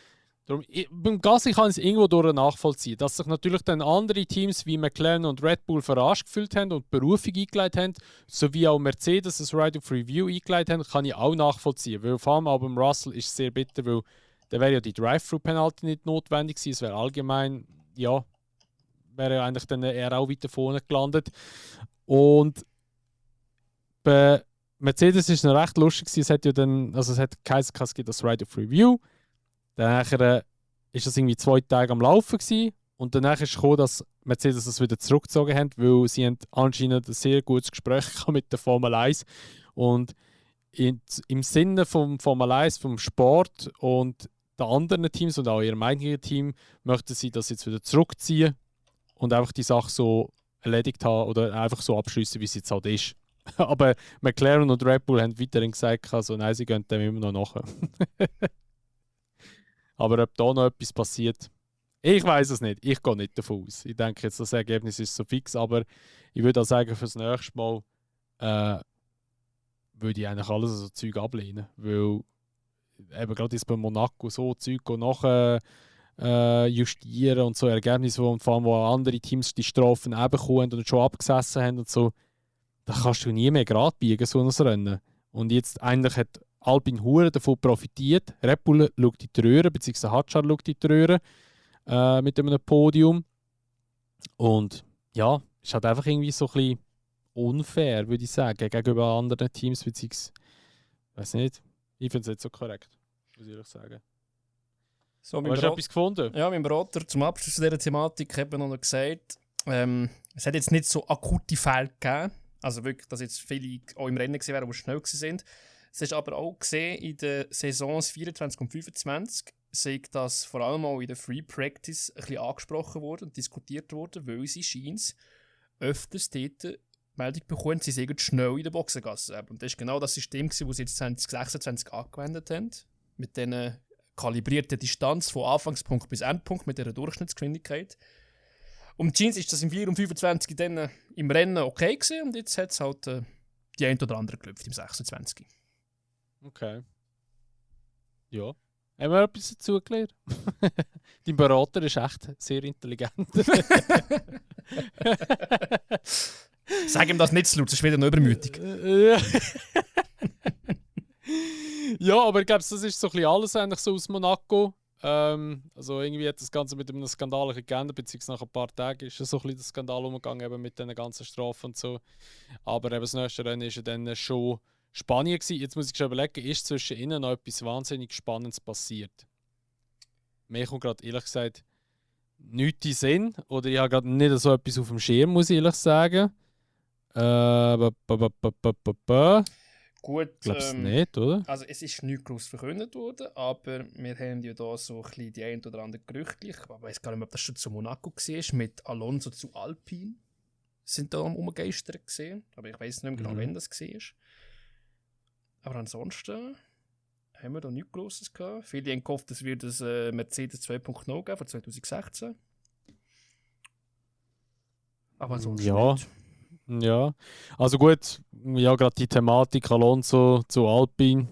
Darum, beim Gasly kann ich es irgendwo durch nachvollziehen. Dass sich natürlich dann andere Teams wie McLaren und Red Bull verarscht gefühlt haben und Berufung eingeleitet haben, sowie auch Mercedes das Ride of Review eingeleitet haben, kann ich auch nachvollziehen. Weil vor allem auch beim Russell ist es sehr bitter, weil dann wäre ja die Drive-Thru-Penalty nicht notwendig gewesen. Es wäre allgemein, ja, wäre eigentlich dann eher auch weiter vorne gelandet. Und bei Mercedes ist es noch recht lustig gewesen. Es hat ja dann, also es hat geheißen, es gibt das Ride of Review. Dann ist das irgendwie 2 Tage am Laufen gewesen. Und danach ist es gekommen, dass Mercedes das wieder zurückgezogen haben, weil sie haben anscheinend ein sehr gutes Gespräch mit der Formel 1. Und im Sinne vom Formel 1, vom Sport und den anderen Teams und auch ihrem eigenen Team möchten sie das jetzt wieder zurückziehen und einfach die Sache so erledigt haben oder einfach so abschließen, wie es jetzt halt ist. Aber McLaren und Red Bull haben weiterhin gesagt, also nein, sie gehen dem immer noch nach. Aber ob da noch etwas passiert, Ich weiß es nicht. Ich gehe nicht davon aus. Ich denke jetzt, das Ergebnis ist so fix, aber ich würde auch sagen, fürs nächste Mal würde ich eigentlich alles so Zeug ablehnen. Weil eben gerade jetzt bei Monaco so Zeug nach justieren und so Ergebnisse, und vor allem, wo andere Teams die Strafen eben bekommen und schon abgesessen haben und so, da kannst du nie mehr gerade biegen, so ein Rennen. Und jetzt eigentlich hat Alpine Hure davon profitiert. Red Bull schaut in die Röhre, beziehungsweise Hadjar schaut in die Röhre mit einem Podium. Und ja, ist halt einfach irgendwie so ein bisschen unfair, würde ich sagen, gegenüber anderen Teams, beziehungsweise, weiß nicht, ich finde es nicht so korrekt, muss ich ehrlich sagen. So, hast du etwas gefunden? Ja, mein Berater zum Abschluss dieser Thematik hat mir noch gesagt, es hat jetzt nicht so akute Fälle gegeben, also wirklich, dass jetzt viele auch im Rennen waren, die schnell waren. Es ist aber auch gesehen, in den Saisons 24 und 25 sei das vor allem auch in der Free Practice ein bisschen angesprochen worden und diskutiert worden, weil sie scheint öfters dort die Meldung bekommen, sie seien schnell in der Boxengasse. Und das war genau das System, das sie jetzt 2026 angewendet haben, mit diesen kalibrierten Distanz von Anfangspunkt bis Endpunkt mit dieser Durchschnittsgeschwindigkeit. Und Jeans ist das im 4 und 25 dann im Rennen okay gewesen, und jetzt hat es halt die ein oder andere geklopft im 26. Okay. Ja. Haben wir etwas dazu gelernt? Dein Berater ist echt sehr intelligent. Sag ihm das nicht zu laut, sonst wird er noch übermütig. Ja, aber ich glaube, das ist so ein bisschen alles eigentlich so aus Monaco. Also irgendwie hat das Ganze mit einem Skandal geändert, beziehungsweise nach ein paar Tagen ist so ein bisschen der Skandal umgegangen eben mit diesen ganzen Strafen und so. Aber eben das nächste Rennen war dann schon Spanien gewesen. Jetzt muss ich schon überlegen, ist zwischen ihnen noch etwas wahnsinnig Spannendes passiert? Mir kommt gerade ehrlich gesagt nichts in den Sinn, oder ich habe gerade nicht so etwas auf dem Schirm, muss ich ehrlich sagen. Gut, Ich glaube es nicht, oder? Also es ist nicht groß verkündet worden, aber wir haben ja da so ein bisschen die ein oder andere Gerüchte. Ich weiß gar nicht mehr, ob das schon zu Monaco war, mit Alonso zu Alpine. Sind da umgegeistert gesehen, aber ich weiß nicht mehr genau, wann das war. Aber ansonsten haben wir da nichts Grosses gehabt. Viele haben gehofft, es wird ein Mercedes 2.0 geben von 2016. Aber ansonsten nicht. Ja, also gut, ja, gerade die Thematik Alonso zu Alpine.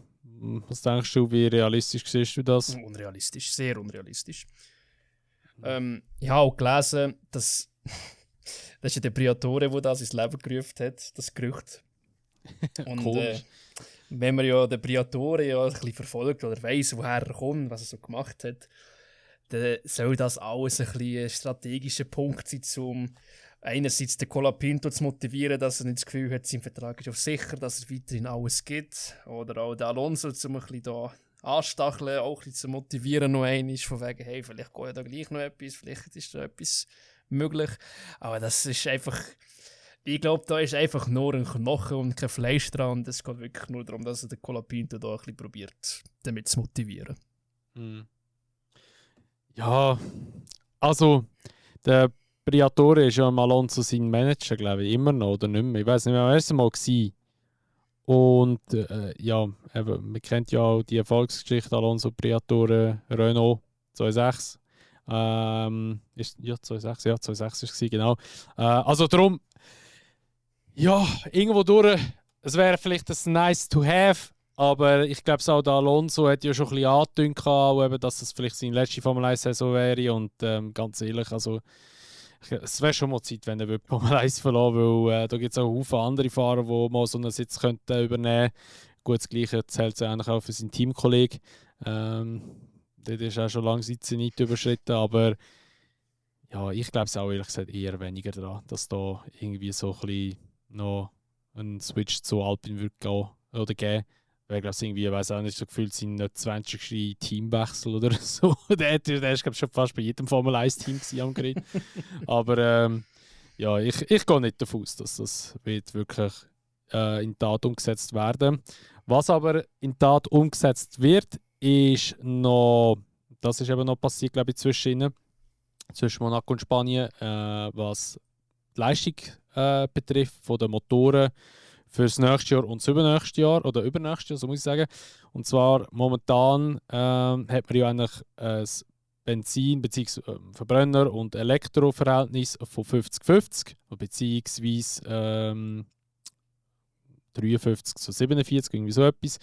Was denkst du, wie realistisch siehst du das? Unrealistisch, sehr unrealistisch. Ich habe auch gelesen, dass das ist ja der Briatore, der das ins Leben gerufen hat, das Gerücht. Und wenn man ja den Briatore ja ein bisschen verfolgt oder weiss, woher er kommt, was er so gemacht hat, dann soll das alles ein bisschen ein strategischer Punkt sein, um einerseits den Colapinto zu motivieren, dass er nicht das Gefühl hat, sein Vertrag ist auf sicher, dass es weiterhin alles gibt. Oder auch den Alonso, um ein bisschen da anstacheln, auch ein bisschen zu motivieren noch einmal, von wegen, hey, vielleicht geht ja da gleich noch etwas, vielleicht ist da etwas möglich. Aber das ist einfach, ich glaube, da ist einfach nur ein Knochen und kein Fleisch dran. Und es geht wirklich nur darum, dass er den Colapinto da ein bisschen probiert, damit zu motivieren. Ja, also der Briatore ist ja im Alonso sein Manager, glaube ich, immer noch oder nicht mehr. Ich weiß nicht mehr, wer es mal war. Und ja, eben, man kennt ja auch die Erfolgsgeschichte Alonso Briatore Renault 2.6. Ja, 2.6, ja, 2.6 war es, genau. Also darum, ja, irgendwo durch, es wäre vielleicht ein nice to have, aber ich glaube auch der Alonso hat ja schon ein bisschen angedeutet, dass das vielleicht seine letzte Formel 1-Saison wäre, und ganz ehrlich, also es wäre schon mal Zeit, wenn er Formel 1 verlassen würde, weil da gibt es auch Haufen andere Fahrer, die mal so einen Sitz könnten übernehmen könnten. Gut, das Gleiche zählt eigentlich auch für seinen Teamkollegen. Der ist auch schon lange Sitze nicht überschritten, aber ja, ich glaube es auch ehrlich gesagt eher weniger daran, dass da irgendwie so ein bisschen noch ein Switch zu Alpine wird gehen oder geben. Weil ich glaube, irgendwie, ich weiß auch nicht, so gefühlt sein 20. Teamwechsel oder so. der ist, glaube ich, schon fast bei jedem Formel 1-Team am Gerät. Aber ja, ich gehe nicht davon aus, dass das wird wirklich in Tat umgesetzt werden. Was aber in Tat umgesetzt wird, ist noch, das ist eben noch passiert, glaube ich, zwischen Monaco und Spanien, was die Leistung betrifft von den Motoren für das nächste Jahr und das übernächste Jahr, oder übernächste Jahr, so muss ich sagen. Und zwar momentan hat man ja eigentlich ein Benzin bzw. Verbrenner und Elektroverhältnis von 50-50 beziehungsweise 53 zu 47, irgendwie so etwas.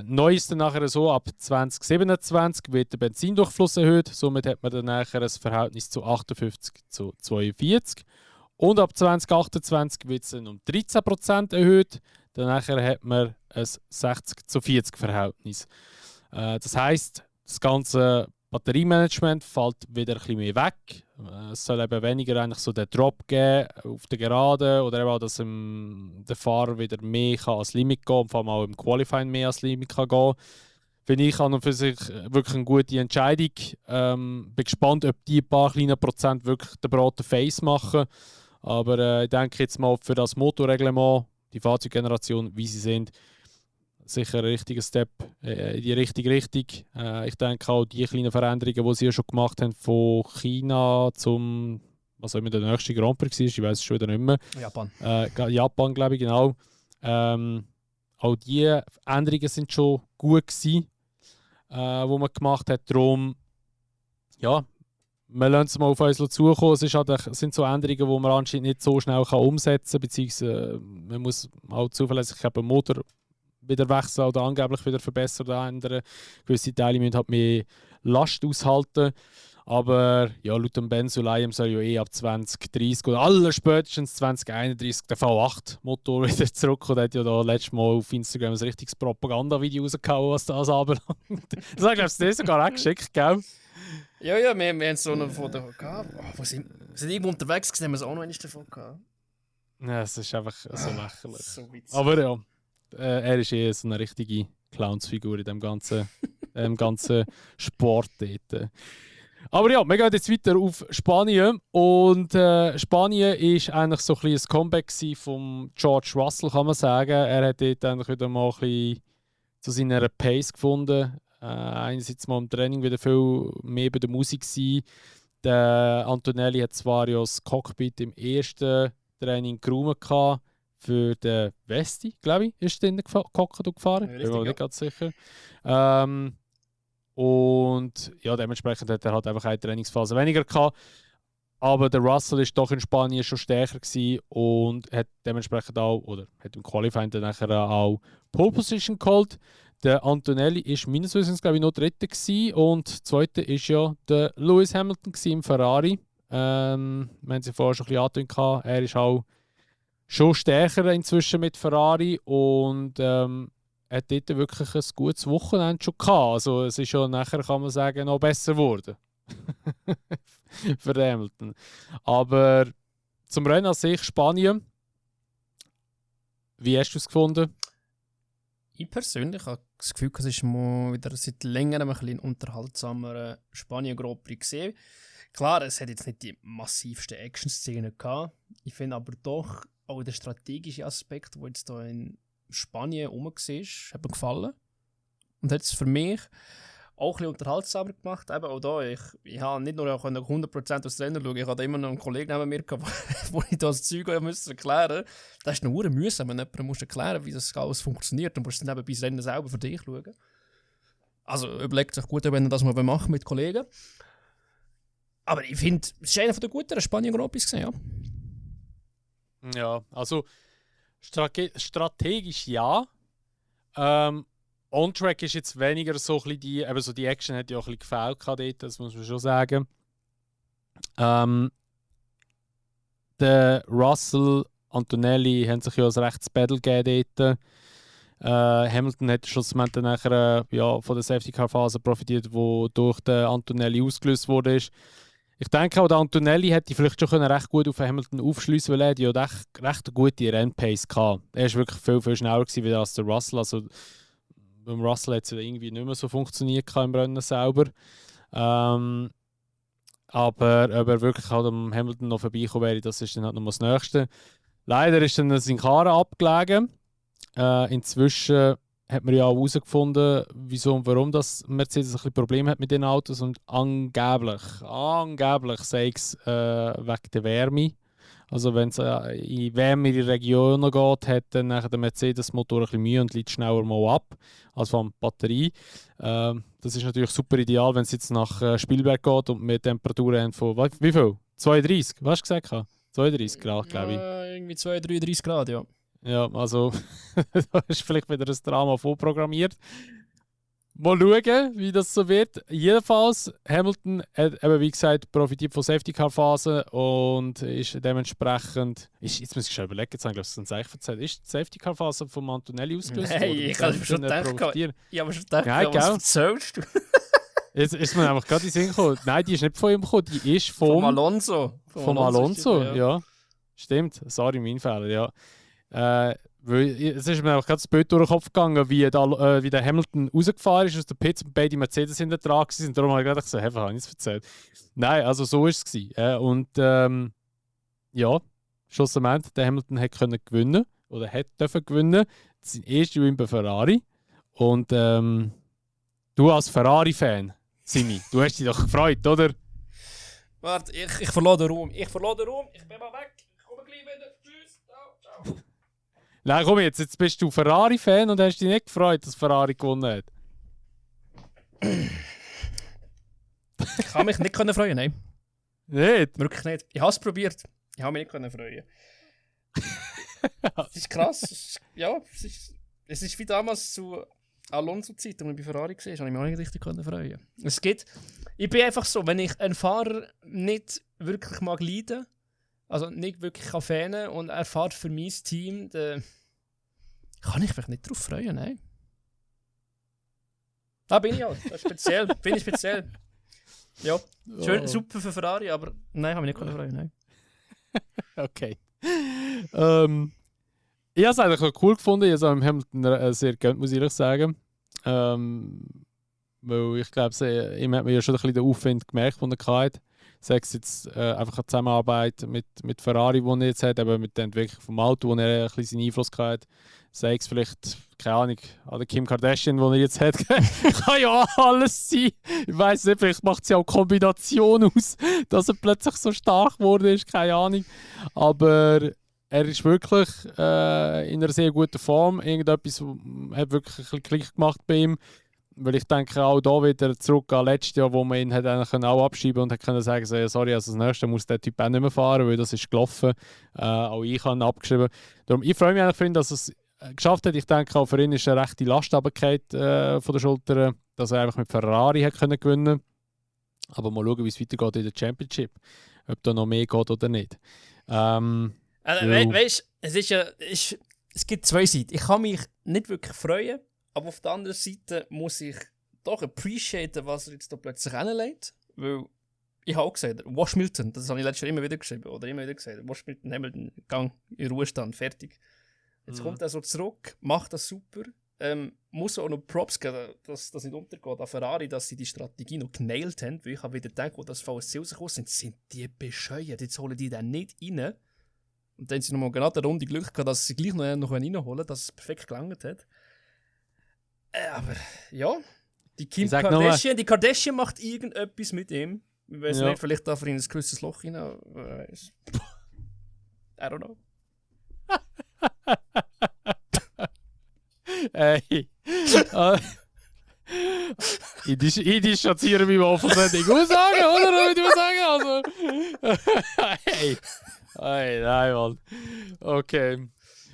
Neu ist dann nachher so, ab 2027 wird der Benzindurchfluss erhöht, somit hat man dann nachher ein Verhältnis zu 58 zu 42. Und ab 2028 wird es dann um 13% erhöht, dann nachher hat man ein 60 zu 40 Verhältnis. Das heisst, das ganze Batteriemanagement fällt wieder ein bisschen mehr weg. Es soll eben weniger eigentlich so den Drop geben auf der Gerade oder eben auch, dass der Fahrer wieder mehr kann ans Limit gehen und vor allem auch im Qualifying mehr ans Limit kann gehen. Finde ich an und für sich wirklich eine gute Entscheidung. Bin gespannt, ob die paar kleine Prozent wirklich den Braten Face machen. Aber ich denke jetzt mal für das Motorreglement, die Fahrzeuggeneration, wie sie sind, sicher ein richtiger Step in die richtige Richtung. Ich denke auch die kleinen Veränderungen, die sie ja schon gemacht haben, von China zum, was auch immer der nächste Grand Prix war, ich weiß es schon wieder nicht mehr. Japan. Japan, glaube ich, genau. Auch die Änderungen sind schon gut gewesen, die man gemacht hat. Darum, ja, wir lassen es mal auf uns zukommen. Es sind so Änderungen, die man anscheinend nicht so schnell umsetzen kann, beziehungsweise man muss auch zuverlässig den Motor wieder wechseln oder angeblich wieder verbessern oder ändern. Gewisse Teile müssen halt mehr Last aushalten. Aber ja, laut dem Ben Sulayem soll ja ab 2030 oder allerspätestens 2031 der V8-Motor wieder zurückkommen. Der hat ja da letztes Mal auf Instagram ein richtiges Propagandavideo rausgehauen, was das anbelangt. Das hat, glaube ich, dir sogar auch geschickt, gell? Ja, wir haben so eine Foto gehabt. Wir sind irgendwo unterwegs gewesen, haben wir es auch noch einmal davon gehabt. Ja, es ist einfach so lächerlich. So aber ja, er ist so eine richtige Clownsfigur in dem ganzen Sport dort. Aber ja, wir gehen jetzt weiter auf Spanien. Und Spanien war eigentlich so ein bisschen ein Comeback von George Russell, kann man sagen. Er hat dort eigentlich wieder mal ein bisschen zu seiner Pace gefunden. Einerseits mal im Training wieder viel mehr bei der Musik sein. Der Antonelli hat zwar ja das Cockpit im ersten Training geräumt gehabt, für den Vesti, glaube ich, ist drin gehockt und gefahren. Ja, bin mir nicht ganz sicher. Und ja, dementsprechend hat er halt einfach eine Trainingsphase weniger gehabt. Aber der Russell ist doch in Spanien schon stärker gewesen und hat dementsprechend auch, oder hat im Qualifying dann nachher auch Pole Position geholt. Der Antonelli ist meines Wissens, glaube ich, noch Dritter gewesen und Zweiter ist ja der Lewis Hamilton im Ferrari. Wir haben sie vorher schon ein bisschen angetönt. Er ist auch schon stärker inzwischen mit Ferrari und hat dort wirklich ein gutes Wochenende schon gehabt. Also es ist ja nachher, kann man sagen, noch besser geworden. Für Hamilton. Aber zum Rennen an sich, Spanien, wie hast du es gefunden? Ich persönlich habe das Gefühl, es ist mal wieder seit längerem ein bisschen unterhaltsamer Spanien Grand Prix gesehen. Klar, es hat jetzt nicht die massivsten Action-Szenen gehabt. Ich finde aber doch auch der strategische Aspekt, der jetzt hier in Spanien rum war, hat mir gefallen. Und hat es für mich auch ein bisschen unterhaltsamer gemacht. Eben auch da, ich habe nicht nur 100% aus Rennen schauen, ich hatte immer noch einen Kollegen neben mir, wo ich das Zeug erklären musste. Das ist eine mühsam, wenn jemand muss erklären, wie das alles funktioniert. Dann musst du nebenbei das Rennen selber für dich schauen. Also überlegt sich gut, wenn ihr das mal machen mit Kollegen. Aber ich finde, es ist einer der guten Spanien Grand Prix gesehen, ja. Ja, also strategisch ja. On-Track ist jetzt weniger so ein bisschen die Action hat ja auch ein bisschen gefällt dort, das muss man schon sagen. Der Russell, Antonelli haben sich ja ein rechtes Battle gegeben dort. Hamilton hat schlussendlich dann nachher von der Safety-Car-Phase profitiert, die durch den Antonelli ausgelöst wurde. Ich denke auch, der Antonelli hätte vielleicht schon recht gut auf Hamilton aufschliessen, weil er ja recht eine gute Rennpace hatte. Er war wirklich viel, viel schneller gewesen als der Russell. Also, beim Russell hat es irgendwie nicht mehr so funktioniert im Rennen selber. Aber ob er wirklich halt am Hamilton noch vorbeikommen wäre, das ist dann halt noch das Nächste. Leider ist dann sein Karren abgelegen. Inzwischen hat man ja auch herausgefunden, wieso und warum das Mercedes ein bisschen Probleme hat mit den Autos und angeblich sei es wegen der Wärme. Also wenn es in wärmere Regionen geht, hat dann nachher der Mercedes-Motor ein bisschen Mühe und liegt schneller mal ab als von der Batterie. Das ist natürlich super ideal, wenn es jetzt nach Spielberg geht und mit Temperaturen haben von, wie viel? 32, was hast du gesagt? 32 Grad, glaube ich. Irgendwie 32, 33 Grad, ja. Ja, also da ist vielleicht wieder ein Drama vorprogrammiert. Mal schauen, wie das so wird. Jedenfalls, Hamilton hat eben, wie gesagt, profitiert von Safety-Car-Phasen und ist dementsprechend... jetzt muss ich schon überlegen, jetzt habe ich es eigentlich erzählt. Ist die Safety-Car-Phase von Antonelli ausgelöst worden? Nein, ich habe schon gedacht, ja, was erzählst du? Jetzt ist mir einfach gerade in den Sinn gekommen. Nein, die ist nicht von ihm gekommen, die ist vom Alonso. Vom Alonso, ja. Stimmt, sorry, mein Fehler, ja. Weil es ist mir auch gerade das Bild durch den Kopf gegangen, wie der Hamilton rausgefahren ist aus der Pits und beide Mercedes hinter dran waren. Darum habe ich gerade gesagt, habe ich es erzählt. Nein, also so war es. Und ja, schlussendlich, der Hamilton hat können gewinnen oder hat dürfen gewinnen. Sein erster Win bei Ferrari. Und du als Ferrari-Fan, Simi, du hast dich doch gefreut, oder? Warte, ich verlor den Raum. Ich bin mal weg. Ich komme gleich wieder. Tschüss. Ciao. Nein, komm jetzt bist du Ferrari-Fan und hast dich nicht gefreut, dass Ferrari gewonnen hat. Ich kann mich nicht freuen, nein. Nicht? Wirklich nicht. Ich habe es probiert. Ich habe mich nicht freuen. Das ist krass. Ja, es ist wie damals zu Alonso-Zeit, als ich bei Ferrari war, habe ich mich auch nicht richtig freuen. Ich bin einfach so, wenn ich einen Fahrer nicht wirklich mag leiden, also nicht wirklich fanen und er fährt für mein Team, dann kann ich mich nicht darauf freuen, nein. Da bin ich halt. Das ist speziell. Bin ich speziell. Ja, schön, super für Ferrari, aber nein, habe ich nicht freuen, nein. Okay. Ich habe es eigentlich auch cool gefunden. Ich habe es Hamilton sehr gönnt, muss ich ehrlich sagen. Weil ich glaube, ihm hat man ja schon ein bisschen den Aufwand gemerkt, den er hatte. Sei es jetzt einfach eine Zusammenarbeit mit Ferrari, die er jetzt hat, aber mit der Entwicklung vom Auto, wo er ein bisschen seinen Einfluss hatte. Sei es vielleicht, keine Ahnung, an der Kim Kardashian, die er jetzt hat. Kann ja alles sein. Ich weiss nicht, vielleicht macht sie auch Kombination aus, dass er plötzlich so stark geworden ist, keine Ahnung. Aber er ist wirklich in einer sehr guten Form. Irgendetwas hat wirklich ein bisschen Klick gemacht bei ihm. Weil ich denke auch da wieder zurück an letztes Jahr, wo man ihn hat auch abschieben und hat können sagen, so, sorry, also das nächste muss der Typ auch nicht mehr fahren, weil das ist gelaufen. Auch ich habe ihn abgeschrieben. Darum, ich freue mich eigentlich für ihn, dass er es geschafft hat. Ich denke auch für ihn ist eine rechte Lastabkeit von der Schulter, dass er einfach mit Ferrari hat können gewinnen. Aber mal schauen, wie es weitergeht in der Championship. Ob da noch mehr geht oder nicht. Weißt du, es gibt zwei Seiten. Ich kann mich nicht wirklich freuen. Aber auf der anderen Seite muss ich doch appreciaten, was er jetzt da plötzlich hinlegt. Weil ich habe auch gesagt, Wash Milton, das habe ich letztes Jahr immer wieder geschrieben. Oder immer wieder gesagt, Wash Milton, Hamilton, Gang, in Ruhestand, fertig. Jetzt kommt er so zurück, macht das super. Muss auch noch Props geben, dass das nicht untergeht an Ferrari, dass sie die Strategie noch genailt haben. Weil ich habe wieder gedacht, wo das VSC rausgekommen sind die bescheuert. Jetzt holen die den nicht rein. Und dann haben sie nochmal genau eine Runde Glück gehabt, dass sie gleich noch reinholen, dass es perfekt gelangt hat. Aber ja, die Kim Kardashian, die Kardashian macht irgendetwas mit ihm. Ich weiß nicht, vielleicht darf er in ein gewisses Loch rein. I don't know. Ey. Ich distanziere mich mal von solchen Aussagen, oder? Würde ich sagen. Also. Hey, nein, Mann. Okay.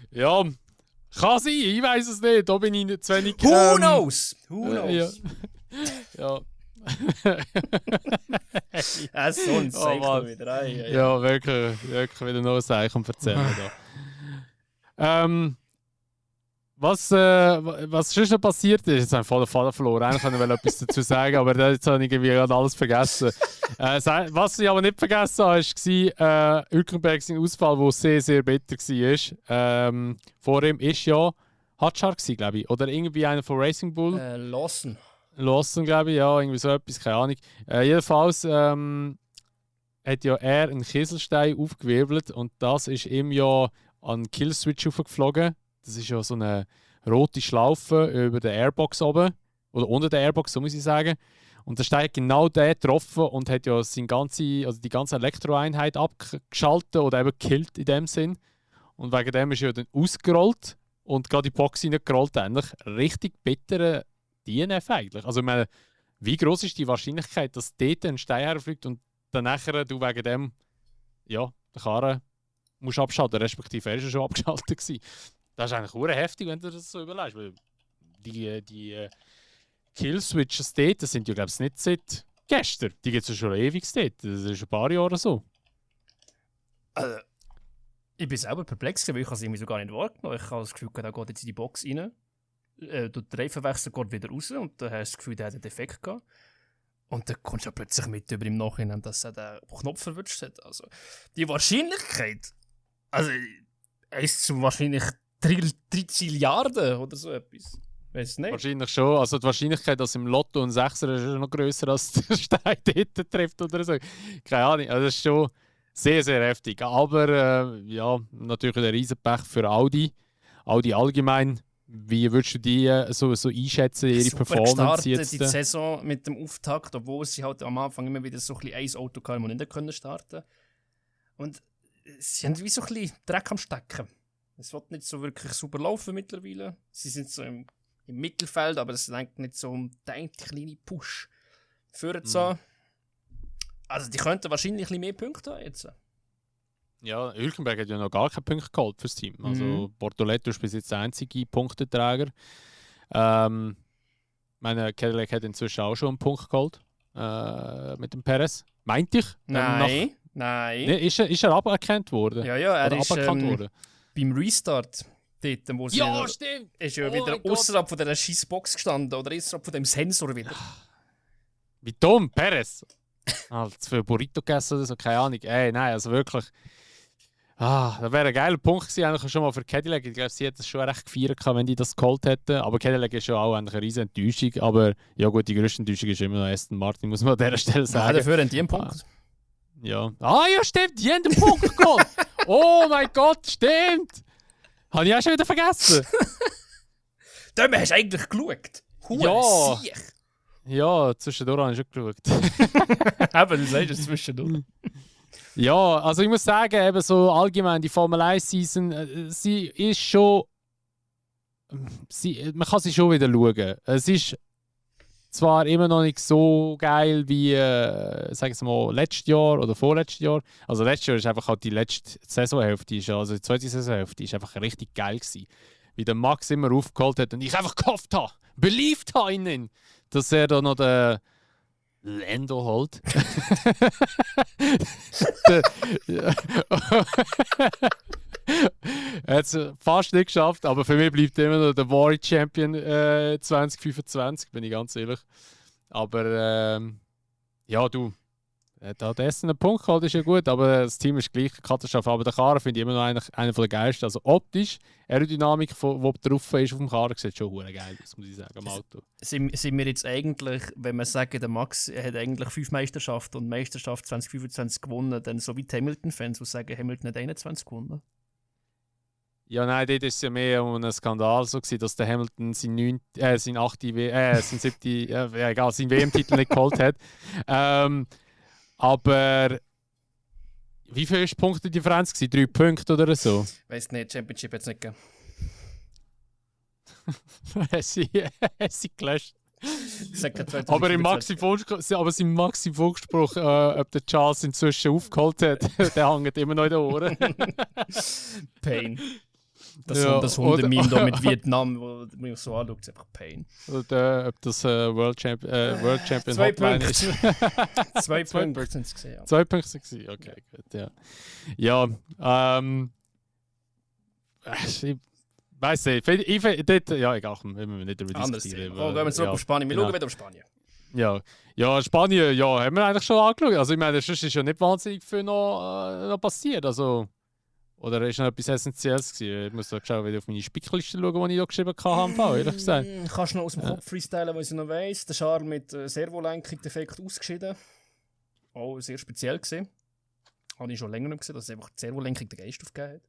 Ja. Kann sein, ich weiß es nicht. Da bin ich nicht zu wenig. Who knows? Who knows? Ja. So ein Zeichen wieder. Ja, wirklich wieder noch ein Zeichen erzählen. Was schon noch passiert ist, jetzt habe ich voll den Faden verloren. Eigentlich wollte ich etwas dazu sagen, aber jetzt habe ich irgendwie gerade alles vergessen. Was ich aber nicht vergessen habe, war Hülkenberg sein Ausfall, der sehr, sehr bitter war. Vor ihm war ja Hadjar, glaube ich, oder irgendwie einer von Racing Bull. Lawson, glaube ich, ja, irgendwie so etwas, keine Ahnung. Jedenfalls hat ja er einen Kieselstein aufgewirbelt und das ist ihm ja an den Killswitch aufgeflogen. Das ist ja so eine rote Schlaufe über der Airbox oben. Oder unter der Airbox, so muss ich sagen. Und der Stein hat genau den getroffen und hat ja die ganze Elektroeinheit abgeschaltet oder eben gekillt in dem Sinn. Und wegen dem ist er ja dann ausgerollt und gerade die Box reingerollt. Eigentlich richtig bitterer DNF eigentlich. Also ich meine, wie groß ist die Wahrscheinlichkeit, dass dort ein Stein herfliegt und dann nachher du wegen dem, ja, den Karren musst abschalten, respektive er war schon abgeschaltet gewesen. Das ist eigentlich sehr heftig, wenn du das so überlegst. Weil die Killswitches dort, das sind ja glaube ich nicht seit gestern. Die gibt es ja schon ewig dort. Das ist ein paar Jahre so. Also, ich bin selber perplex, weil ich es irgendwie so gar nicht wahrgenommen. Ich habe das Gefühl, da geht jetzt in die Box rein, der Reifenwechsel geht wieder raus und dann hast du das Gefühl, der hat einen Defekt gehabt. Und dann kommst du ja plötzlich mit über im Nachhinein, dass er den Knopf verwünscht hat. Also, die Wahrscheinlichkeit, also 1 zu wahrscheinlich 3 Zilliarden oder so etwas. Weiß nicht. Wahrscheinlich schon. Also die Wahrscheinlichkeit, dass im Lotto ein Sechser ist, ist noch grösser als der Stein dort trifft oder so. Keine Ahnung. Also das ist schon sehr, sehr heftig. Aber ja, natürlich der Riesenpech für Audi. Audi allgemein. Wie würdest du die so einschätzen, ihre Super Performance jetzt? Die Saison mit dem Auftakt, obwohl sie halt am Anfang immer wieder so ein Auto hatten, das nicht können starten. Und sie haben wie so ein bisschen Dreck am Stecken. Es wird nicht so wirklich super laufen mittlerweile. Sie sind so im Mittelfeld, aber es ist eigentlich nicht so um den kleinen Push führen zu haben. Also die könnten wahrscheinlich ein bisschen mehr Punkte haben jetzt. Ja, Hülkenberg hat ja noch gar keinen Punkt geholt fürs Team. Also Bortoletto ist bis jetzt der einzige Punkteträger. Meine Cadillac hat inzwischen auch schon einen Punkt geholt mit dem Perez. Meinte ich? Nein. Nee, ist er aberkannt worden? Ja, er ist worden. Beim Restart dort, wo sie stimmt! Ist ja wieder außerhalb von dieser Scheißbox gestanden oder außerhalb von dem Sensor wieder. Wie dumm, Perez! Zu viel Burrito gegessen oder so, keine Ahnung. Nein, also wirklich. Das wäre ein geiler Punkt gewesen, eigentlich schon mal für Cadillac. Ich glaube, sie hätten es schon recht gefeiert, wenn die das geholt hätten. Aber Cadillac ist ja auch eigentlich eine riesen Enttäuschung. Aber ja gut, die grösste Enttäuschung ist immer noch Aston Martin, muss man an dieser Stelle sagen. Dafür haben die einen Punkt. Ja. Ja, stimmt, die haben den Punkt geholt! Oh mein Gott, stimmt! Habe ich auch schon wieder vergessen. Dort hast du eigentlich geschaut. Ja. Ja, zwischendurch habe ich schon geschaut. Eben, du sagst es zwischendurch. Ja, also ich muss sagen, eben so allgemein die Formel 1-Season, sie ist schon... man kann sie schon wieder schauen. Es ist zwar immer noch nicht so geil wie, sagen wir mal, letztes Jahr oder vorletztes Jahr. Also letztes Jahr ist einfach halt die letzte Saisonhälfte, also die zweite Saisonhälfte, ist einfach richtig geil gewesen. Wie der Max immer aufgeholt hat und ich einfach gehofft habe, beliebt habe in ihn, dass er da noch den Lando holt. Er hat es fast nicht geschafft, aber für mich bleibt immer noch der World Champion 2025, bin ich ganz ehrlich. Aber ja, du, da dessen einen Punkt geholt ist ja gut, aber das Team ist gleich eine Katastrophe. Aber der Karren finde ich immer noch einer der geilsten. Also optisch, Aerodynamik, die drauf ist auf dem Karren, sieht schon hure geil aus, muss ich sagen, am Auto. Sind wir jetzt eigentlich, wenn wir sagen, der Max hat eigentlich 5 Meisterschaften und Meisterschaft 2025 gewonnen, dann so wie die Hamilton-Fans, die sagen, Hamilton hat 21 gewonnen? Ja, nein, dort war es ja mehr um einen Skandal so gewesen, dass der Hamilton seinen 7. WM-Titel nicht geholt hat. Aber wie viel ist die Punktedifferenz gewesen? 3 Punkte oder so? Weiss nicht, Championship hat es nicht gegeben. sie gelöscht. Aber im Maxi-Funkspruch, ob der Charles inzwischen aufgeholt hat, der hängt immer noch in den Ohren. Pain. Das Hunde-Meme da mit Vietnam, wo man so anschaut, ist einfach Pain. Oder ob das World Champion 2 Hotline Punkte. ist. 2 Punkte sind es gesehen. 2 Punkte sind es, okay, gut, ja. Ja, ich weiss nicht, ja, egal, wenn wir nicht darüber diskutieren. Gehen wir zurück auf Spanien, wir schauen wieder auf Spanien. Ja, Spanien, ja, haben wir eigentlich schon angeschaut. Also ich meine, sonst ist ja nicht wahnsinnig viel noch passiert, also... Oder ist noch etwas Essentielles gewesen? Ich muss da schon wieder auf meine Spickliste schauen, die ich da geschrieben habe, ehrlich gesagt. Kannst du noch aus dem Kopf freestylen, was ich noch weiss. Der Charles mit Servolenkung defekt ausgeschieden. Auch sehr speziell gesehen. Habe ich schon länger nicht gesehen, dass einfach die Servolenkung den Geist aufgegeben hat.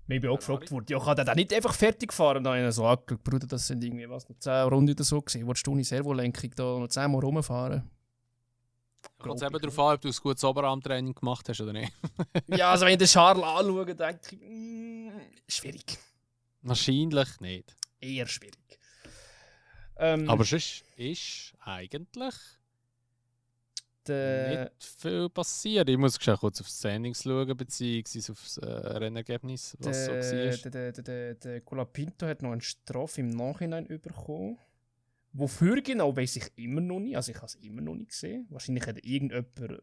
Mir bin auch gefragt worden, ja, kann der nicht einfach fertig fahren? Dann habe ich so angeschaut, Bruder, das sind irgendwie noch 10 Runden oder so gewesen. Wolltest du eine Servolenkung da noch 10 Mal rumfahren? Kommt es eben darauf an, ob du ein gutes Oberarmtraining gemacht hast oder nicht. Ja, also wenn ich den Charles anschaue, denke ich, schwierig. Wahrscheinlich nicht. Eher schwierig. Aber sonst ist eigentlich nicht viel passiert. Ich muss kurz auf die Standings schauen, beziehungsweise auf das Rennergebnis, was so war. Der Colapinto hat noch eine Strafe im Nachhinein bekommen. Wofür genau, weiß ich immer noch nicht. Also ich habe es immer noch nicht gesehen. Wahrscheinlich hat irgendjemand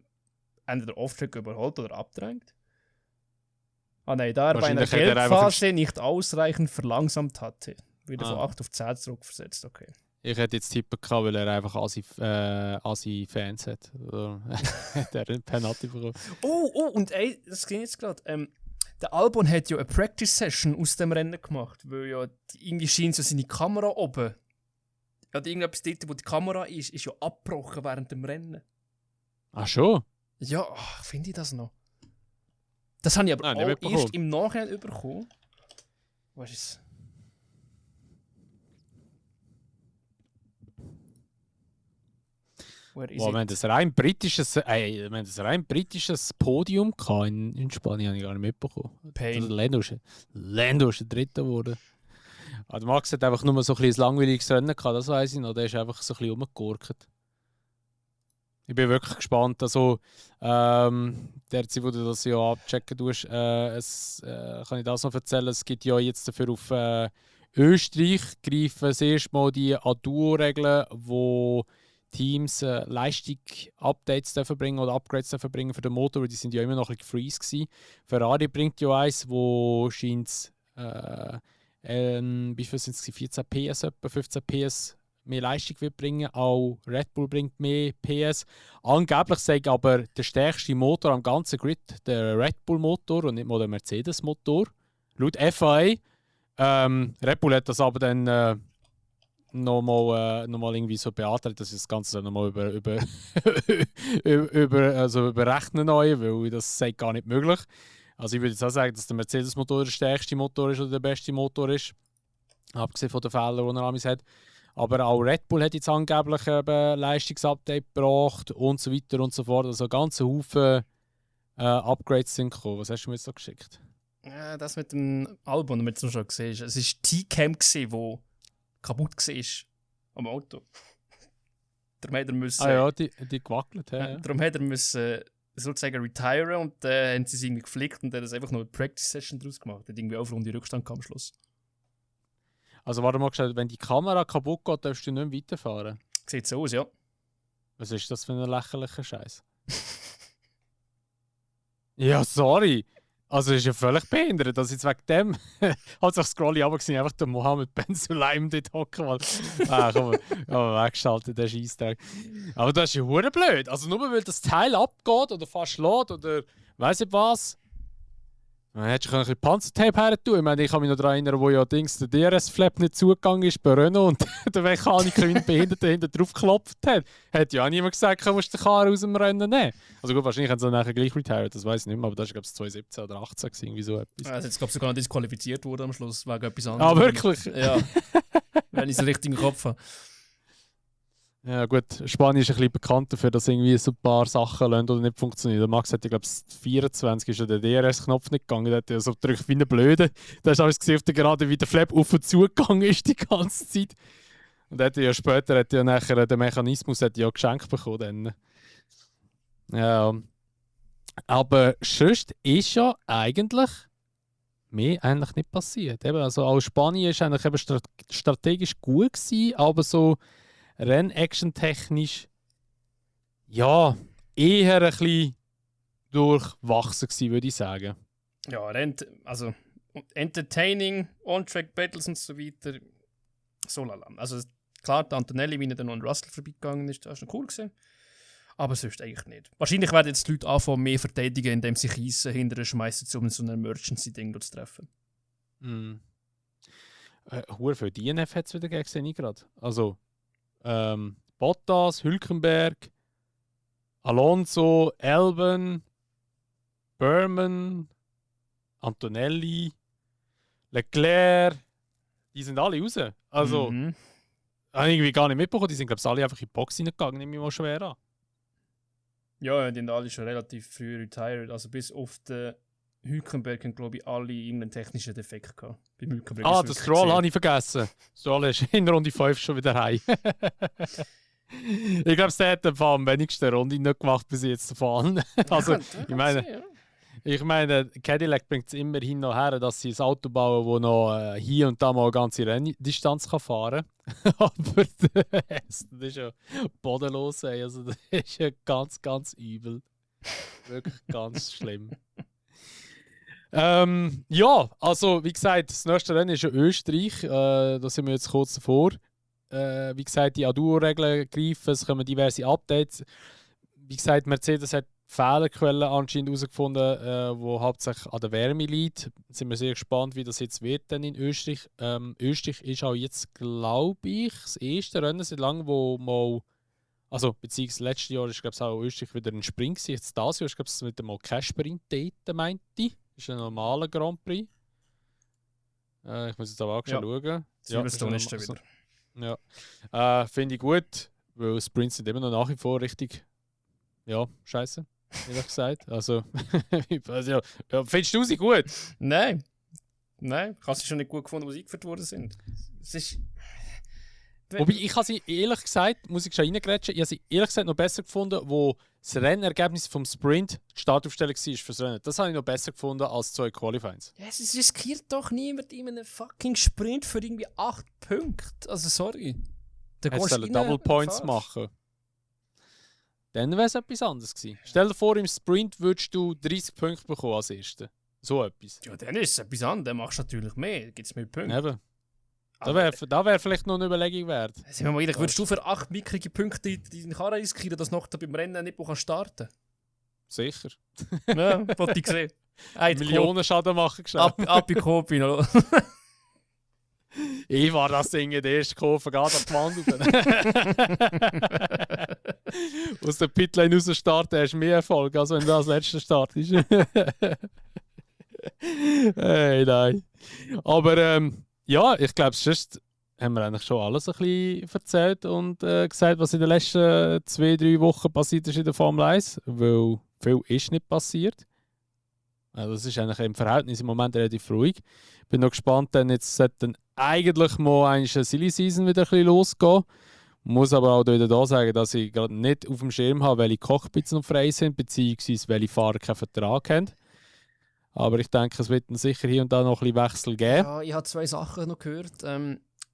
entweder Off-Track überholt oder abgedrängt. Ah nein, da er bei einer Gelbphase nicht ausreichend verlangsamt hatte. Wieder von 8 auf 10 zurückversetzt, okay. Ich hätte jetzt tippen können, weil er einfach Asi-Fans hat. Der hat einen Penalty bekommen. Oh, und ey, das ging jetzt gerade. Der Albon hat ja eine Practice-Session aus dem Rennen gemacht, weil ja irgendwie scheint so seine Kamera oben. Ja, irgendetwas dort, wo die Kamera ist ja abgebrochen während dem Rennen. Ach schon? Ja, finde ich das noch. Das habe ich aber auch erst im Nachhinein bekommen. Was ist es? Wir haben das rein britisches Podium in Spanien, habe ich gar nicht mitbekommen. Lando ist der Dritte geworden. Also Max hat einfach nur so ein langweiliges Rennen gehabt, das weiss ich noch. Der ist einfach so ein bisschen rumgegurkt. Ich bin wirklich gespannt. Also, derzeit, wo du das ja abchecken tust, kann ich das noch erzählen. Es gibt ja jetzt dafür auf Österreich greifen das erste Mal die ADUO-Regeln, wo Teams Leistung-Updates bringen oder Upgrades bringen für den Motor, weil die sind ja immer noch ein bisschen freeze gewesen. Ferrari bringt ja eins, wo scheint wie viel sind es? 14 PS, etwa 15 PS mehr Leistung wird bringen. Auch Red Bull bringt mehr PS. Angeblich sagt aber der stärkste Motor am ganzen Grid der Red Bull Motor und nicht mal der Mercedes Motor. Laut FIA. Red Bull hat das aber dann nochmal irgendwie so beantragt, dass ich das Ganze nochmal überrechnen neu, weil das sei gar nicht möglich. Also ich würde jetzt auch sagen, dass der Mercedes-Motor der stärkste Motor ist oder der beste Motor ist. Abgesehen von den Fehlern, die er amigs hat. Aber auch Red Bull hat jetzt angeblich ein Leistungsupdate gebracht und so weiter und so fort. Also ganz Haufen Upgrades sind gekommen. Was hast du mir jetzt so geschickt? Ja, das mit dem Album, das du schon gesehen hast. Es war T-Cam, der kaputt war am Auto. Darum hat er müssen... die gewackelt. Ja. Darum hat er müssen sozusagen retiren und dann haben sie es irgendwie geflickt und dann hat einfach noch eine Practice-Session daraus gemacht. Hat irgendwie auf Runde Rückstand am Schluss. Also warte mal gesagt, wenn die Kamera kaputt geht, darfst du nicht mehr weiterfahren? Sieht so aus, ja. Was ist das für ein lächerlicher Scheiß? Ja, sorry. Also ist ja völlig behindert, dass jetzt wegen dem hat sich Scrolly aber gesehen, einfach der Mohammed Ben Sulaim dort hocken, weil komm, weggeschaltet, der Scheisstag. Aber das ist ja hure blöd. Also nur weil das Teil abgeht oder fast lädt oder weiss ich was. Man hätte schon ein bisschen Panzertape her tun. Ich meine, ich kann mich noch daran erinnern, wo ja der DRS-Flap nicht zugegangen ist bei Renault und der Mechaniker wie ein Behinderter hinten drauf geklopft hat. Hat ja auch niemand gesagt, du musst den Karren aus dem Rennen nehmen. Also gut, wahrscheinlich haben sie dann nachher gleich retired, das weiß ich nicht mehr, aber das war glaube ich 2017 oder 2018 irgendwie so etwas. Also jetzt glaube ich sogar noch disqualifiziert wurde am Schluss wegen etwas anderes. Ah, wirklich? Ja, wenn ich es richtig im Kopf habe. Ja gut, Spanien ist ein bisschen bekannt dafür, dass irgendwie so ein paar Sachen lassen oder nicht funktionieren. Der Max hat, glaube ich, 24 ist ja der DRS-Knopf nicht gegangen. Der hat ja so gedrückt wie ein Blöde. Da hast du alles gesehen auf der Gerade, wie der Flap auf und zu gegangen ist die ganze Zeit. Und er hat ja später nachher den Mechanismus ja geschenkt bekommen. Dann. Ja. Aber sonst ist ja eigentlich mehr eigentlich nicht passiert. Eben, also auch Spanien ist eigentlich eben strategisch gut gewesen, aber so Rennaction-technisch ja, eher ein bisschen durchwachsen gewesen, würde ich sagen. Ja, also entertaining, On-Track-Battles und so weiter, so lala. Also klar, die Antonelli, wie er dann noch an Russell vorbeigegangen ist, das war noch cool gewesen. Aber sonst eigentlich nicht. Wahrscheinlich werden jetzt die Leute anfangen, mehr verteidigen, indem sie Kiesen hinterher schmeißen, um so ein Emergency-Ding zu treffen. Für DNF hat es wieder gegeben, sehe ich gerade. Also Bottas, Hülkenberg, Alonso, Albon, Berman, Antonelli, Leclerc, die sind alle raus. Also, habe ich irgendwie gar nicht mitbekommen. Die sind, glaube ich, alle einfach in die Box reingegangen, nehme ich mal schwer an. Ja, die sind alle schon relativ früh retired. Also bis auf den Hülkenberg haben, glaube ich, alle irgendeinen technischen Defekt gehabt. Beim Hülkenberg ist es Das wirklich Stroll zäh. habe ich vergessen. Stroll ist in Runde 5 schon wieder heim. Ich glaube, der hat am wenigsten Runde nicht gemacht bis jetzt davon. Also, ich meine, Cadillac bringt es immerhin noch her, dass sie ein Auto bauen, das noch hier und da mal eine ganze Renndistanz fahren kann. Aber das ist ja bodenlos. Ey. Also, das ist ja ganz, ganz übel. Wirklich ganz schlimm. Ja, also wie gesagt, das nächste Rennen ist ja Österreich. Da sind wir jetzt kurz davor. Wie gesagt, die ADUO-Regeln greifen, es kommen diverse Updates. Wie gesagt, Mercedes hat Fehlerquellen anscheinend herausgefunden, wo hauptsächlich an der Wärme liegt. Sind wir sehr gespannt, wie das jetzt wird denn in Österreich. Österreich ist auch jetzt, glaube ich, das erste Rennen seit langem, wo mal, also beziehungsweise letztes Jahr ist, glaube ich, auch Österreich wieder ein Sprint gewesen. Jetzt dieses Jahr ist, glaube ich, wieder mal kein Sprint dort, meinte ich. Das ist ein normaler Grand Prix. Ich muss jetzt aber auch schon schauen. Silverstone ist wieder. Ja. Finde ich gut, weil Sprints sind immer noch nach wie vor richtig, ja, scheiße, ehrlich gesagt. Also, findest du sie gut? Nein. Nein, ich habe sie schon nicht gut gefunden, wo sie eingeführt worden sind. Es ist... Wobei, ich habe sie ehrlich gesagt, muss ich schon reingrätschen, ich habe sie ehrlich gesagt noch besser gefunden, wo das Rennergebnis vom Sprint die Startaufstellung war fürs Rennen. Das habe ich noch besser gefunden als 2 Qualifyings. Ja, es riskiert doch niemand in einem fucking Sprint für irgendwie 8 Punkte. Also, sorry. Da hättest du Double Points machen. Dann wäre es etwas anderes gewesen. Stell dir vor, im Sprint würdest du 30 Punkte bekommen als Erster. So etwas. Ja, dann ist es etwas anderes. Dann machst du natürlich mehr. Dann gibt es mehr Punkte. Eben. Da wäre vielleicht noch eine Überlegung wert. Sind wir mal ehrlich, würdest du für 8 mickrige Punkte deinen Karren riskieren, dass du noch beim Rennen nicht starten kannst? Sicher. Ja, wollte ich sehen. Millionen Schaden machen geschafft. Ab in Kopi noch. Ich war das Ding in der ersten Kurve gerade an die Wand. Aus der Pitlane raus starten hast du mehr Erfolg, als wenn du als letzter startest. Hey, nein. Aber ja, ich glaube, sonst haben wir eigentlich schon alles ein bisschen erzählt und gesagt, was in den letzten 2-3 Wochen passiert ist in der Formel 1, weil viel ist nicht passiert. Also das ist eigentlich im Verhältnis im Moment relativ ruhig. Bin noch gespannt, denn jetzt sollte dann eigentlich mal eine Silly Season wieder ein bisschen losgehen. Muss aber auch wieder da sagen, dass ich gerade nicht auf dem Schirm habe, welche Cockpits noch frei sind, beziehungsweise welche Fahrer keinen Vertrag haben. Aber ich denke, es wird dann sicher hier und da noch ein bisschen Wechsel geben. Ja, ich habe 2 Sachen noch gehört.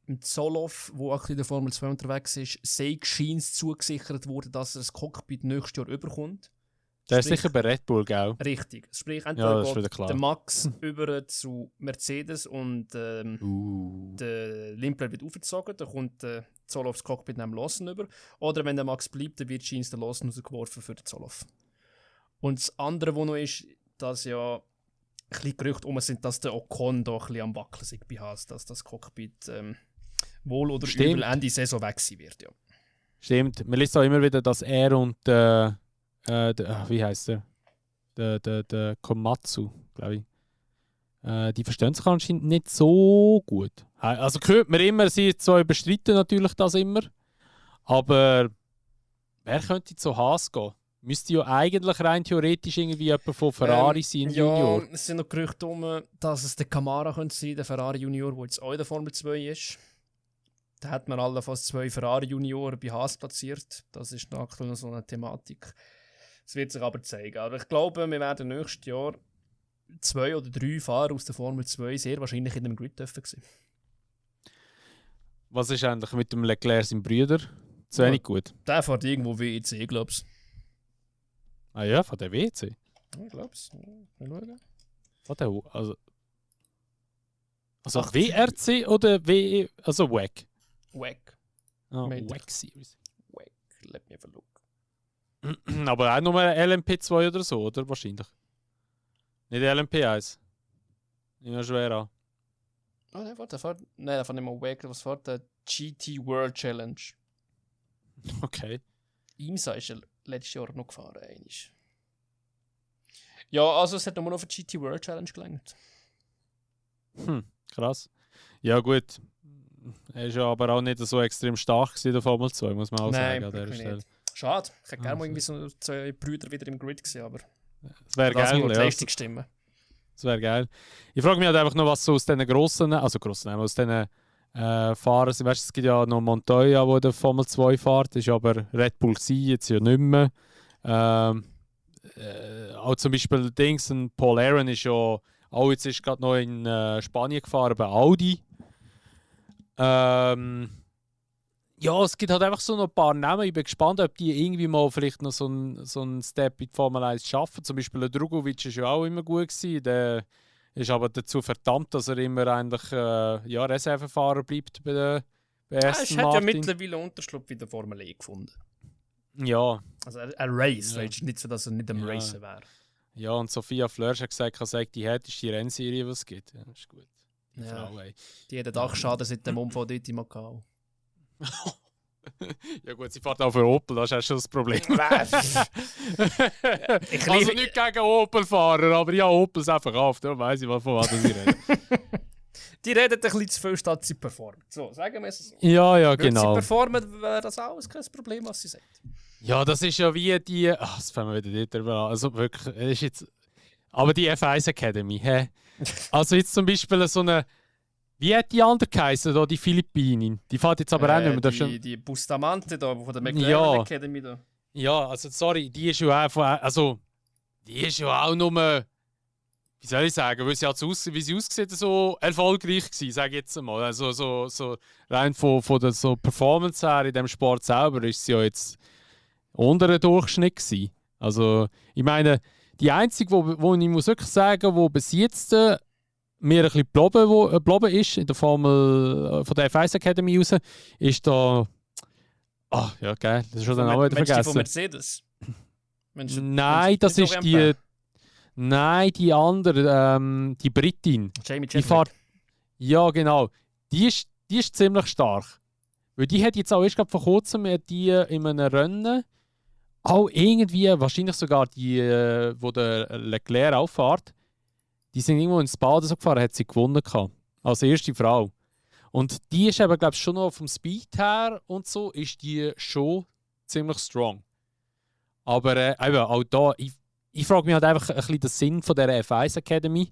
Mit Soloff, der auch in der Formel 2 unterwegs ist, sei scheint zugesichert worden, dass er das Cockpit nächstes Jahr überkommt. Der ist sicher bei Red Bull, gell? Richtig. Sprich, entweder geht der Max über zu Mercedes und der Limpler wird aufgezogen, dann kommt Zoloffs Cockpit neben Lawson über. Oder wenn der Max bleibt, dann wird Jeans der Lawson rausgeworfen für den Zoloff. Und das andere, was noch ist, dass ja ein bisschen Gerüchte um sind, dass der Ocon da ein bisschen am Wackeln ist bei Haas, dass das Cockpit wohl oder übel Ende Saison weg sein wird. Ja. Stimmt. Man liest auch immer wieder, dass er und wie heißt der? Der Komatsu, glaube ich. Die verstehen sich anscheinend nicht so gut. Also hört man immer, sie zwei bestreiten natürlich das immer. Aber wer könnte zu Haas gehen? Müsste ja eigentlich rein theoretisch irgendwie jemand von Ferrari sein, Junior. Ja, es sind noch Gerüchte dass es der Camara könnte sein, der Ferrari Junior, der jetzt auch in der Formel 2 ist. Da hat man allenfalls 2 Ferrari Junioren bei Haas platziert. Das ist aktuell noch so eine Thematik. Es wird sich aber zeigen. Aber ich glaube, wir werden nächstes Jahr 2 oder 3 Fahrer aus der Formel 2 sehr wahrscheinlich in dem Grid dürfen sein. Was ist eigentlich mit dem Leclerc, seinem Bruder? Zu wenig gut. Der fährt irgendwo WEC, glaube ich. Ah ja, von der WEC? Ja, ich glaube es. Mal schauen. Von der also WRC oder WE, also WEC? WEC. WEC Series. WEC, let me have a look. Aber auch nur LMP2 oder so, oder? Wahrscheinlich. Nicht LMP1. Nicht mehr schwer an. Oh, der fährt nicht mal WEC, was fährt der GT World Challenge. Okay. IMSA ist er letztes Jahr noch gefahren. Eigentlich. Ja, also es hat nur noch für GT World Challenge gelangt. Krass. Ja gut, er ist ja aber auch nicht so extrem stark in der Formel 2, muss man auch sagen an dieser Stelle. Nicht. Schade, ich hätte gerne mal Also. irgendwie so 2 Brüder wieder im Grid gesehen, aber Das wäre das geil. muss die Ja, Leistung stimmen. das wäre geil. Ich frage mich halt einfach noch, was so aus diesen grossen, aus diesen Fahrern sind. Weißt, es gibt ja noch Montoya, der in der Formel 2 fährt, ist aber Red Bull gewesen, jetzt ja nicht mehr. Auch zum Beispiel Dings, Paul Aaron ist ja auch jetzt ist gerade noch in Spanien gefahren bei Audi. Ja, es gibt halt einfach so noch ein paar Namen. Ich bin gespannt, ob die irgendwie mal vielleicht noch so einen Step in die Formel 1 schaffen. Zum Beispiel der Drugovic war ja auch immer gut gewesen. Der ist aber dazu verdammt, dass er immer eigentlich Reservefahrer bleibt bei Aston Es hat ja Martin. mittlerweile Unterschlupf in der Formel E gefunden. Ja. Also ein Race, Ja. Weißt, nicht so, dass er nicht am Racen wäre. Ja, und Sophia Flörsch hat gesagt, die härteste Rennserie, was es gibt. Ja, das ist gut. Ja. Frau, ey. Die hat den Dachschaden seit dem Unfall dort in Macau. Ja gut, sie fährt auch für Opel, das ist auch schon das Problem. Ich Also nicht gegen Opel-Fahrer, aber ja, Opel ist einfach auf, da weiss ich, von was ich rede. Die reden ein bisschen zu viel, statt sie performen. So, sagen wir es so. Ja, Wenn genau. sie performen, wäre das alles kein Problem, was sie sagt. Ja, das ist ja wie die... Ach, das fangen wir wieder drüber an. Also wirklich, es ist jetzt... Aber die F1 Academy, hä? Also jetzt zum Beispiel so eine... Wie hat die andere geheißen, da, die Philippinin? Die fährt jetzt aber auch nicht mehr. Die Bustamante da, von der McLaren Ja. Academy da. Ja, also sorry, die ist ja einfach... Also, die ist ja auch nur... Wie soll ich sagen? Weil sie halt so wie sie aussieht, so erfolgreich gewesen, sage ich jetzt mal. Also so rein von der so Performance her in dem Sport selber ist sie ja jetzt unter dem Durchschnitt gewesen. Also, ich meine, die einzige, wo ich muss wirklich sagen, wo bis jetzt mir ein bisschen geblieben ist in der Formel von der F1 Academy raus, ist da... Ach, ja, geil, das ist schon der Name wieder vergessen. Von Mercedes? Nein, das ist die... Nein, die andere, die Britin. Jamie Die fährt, ja, genau. Die ist ziemlich stark. Weil die hat jetzt auch erst vor kurzem die in einem Rennen auch irgendwie, wahrscheinlich sogar die, wo der Leclerc auffährt, die sind irgendwo ins Bad so gefahren, hat sie gewonnen gehabt. Als erste Frau. Und die ist eben, glaube ich, schon noch vom Speed her und so, ist die schon ziemlich strong. Aber eben, auch da, ich frage mich halt einfach ein bisschen den Sinn von dieser F1 Academy.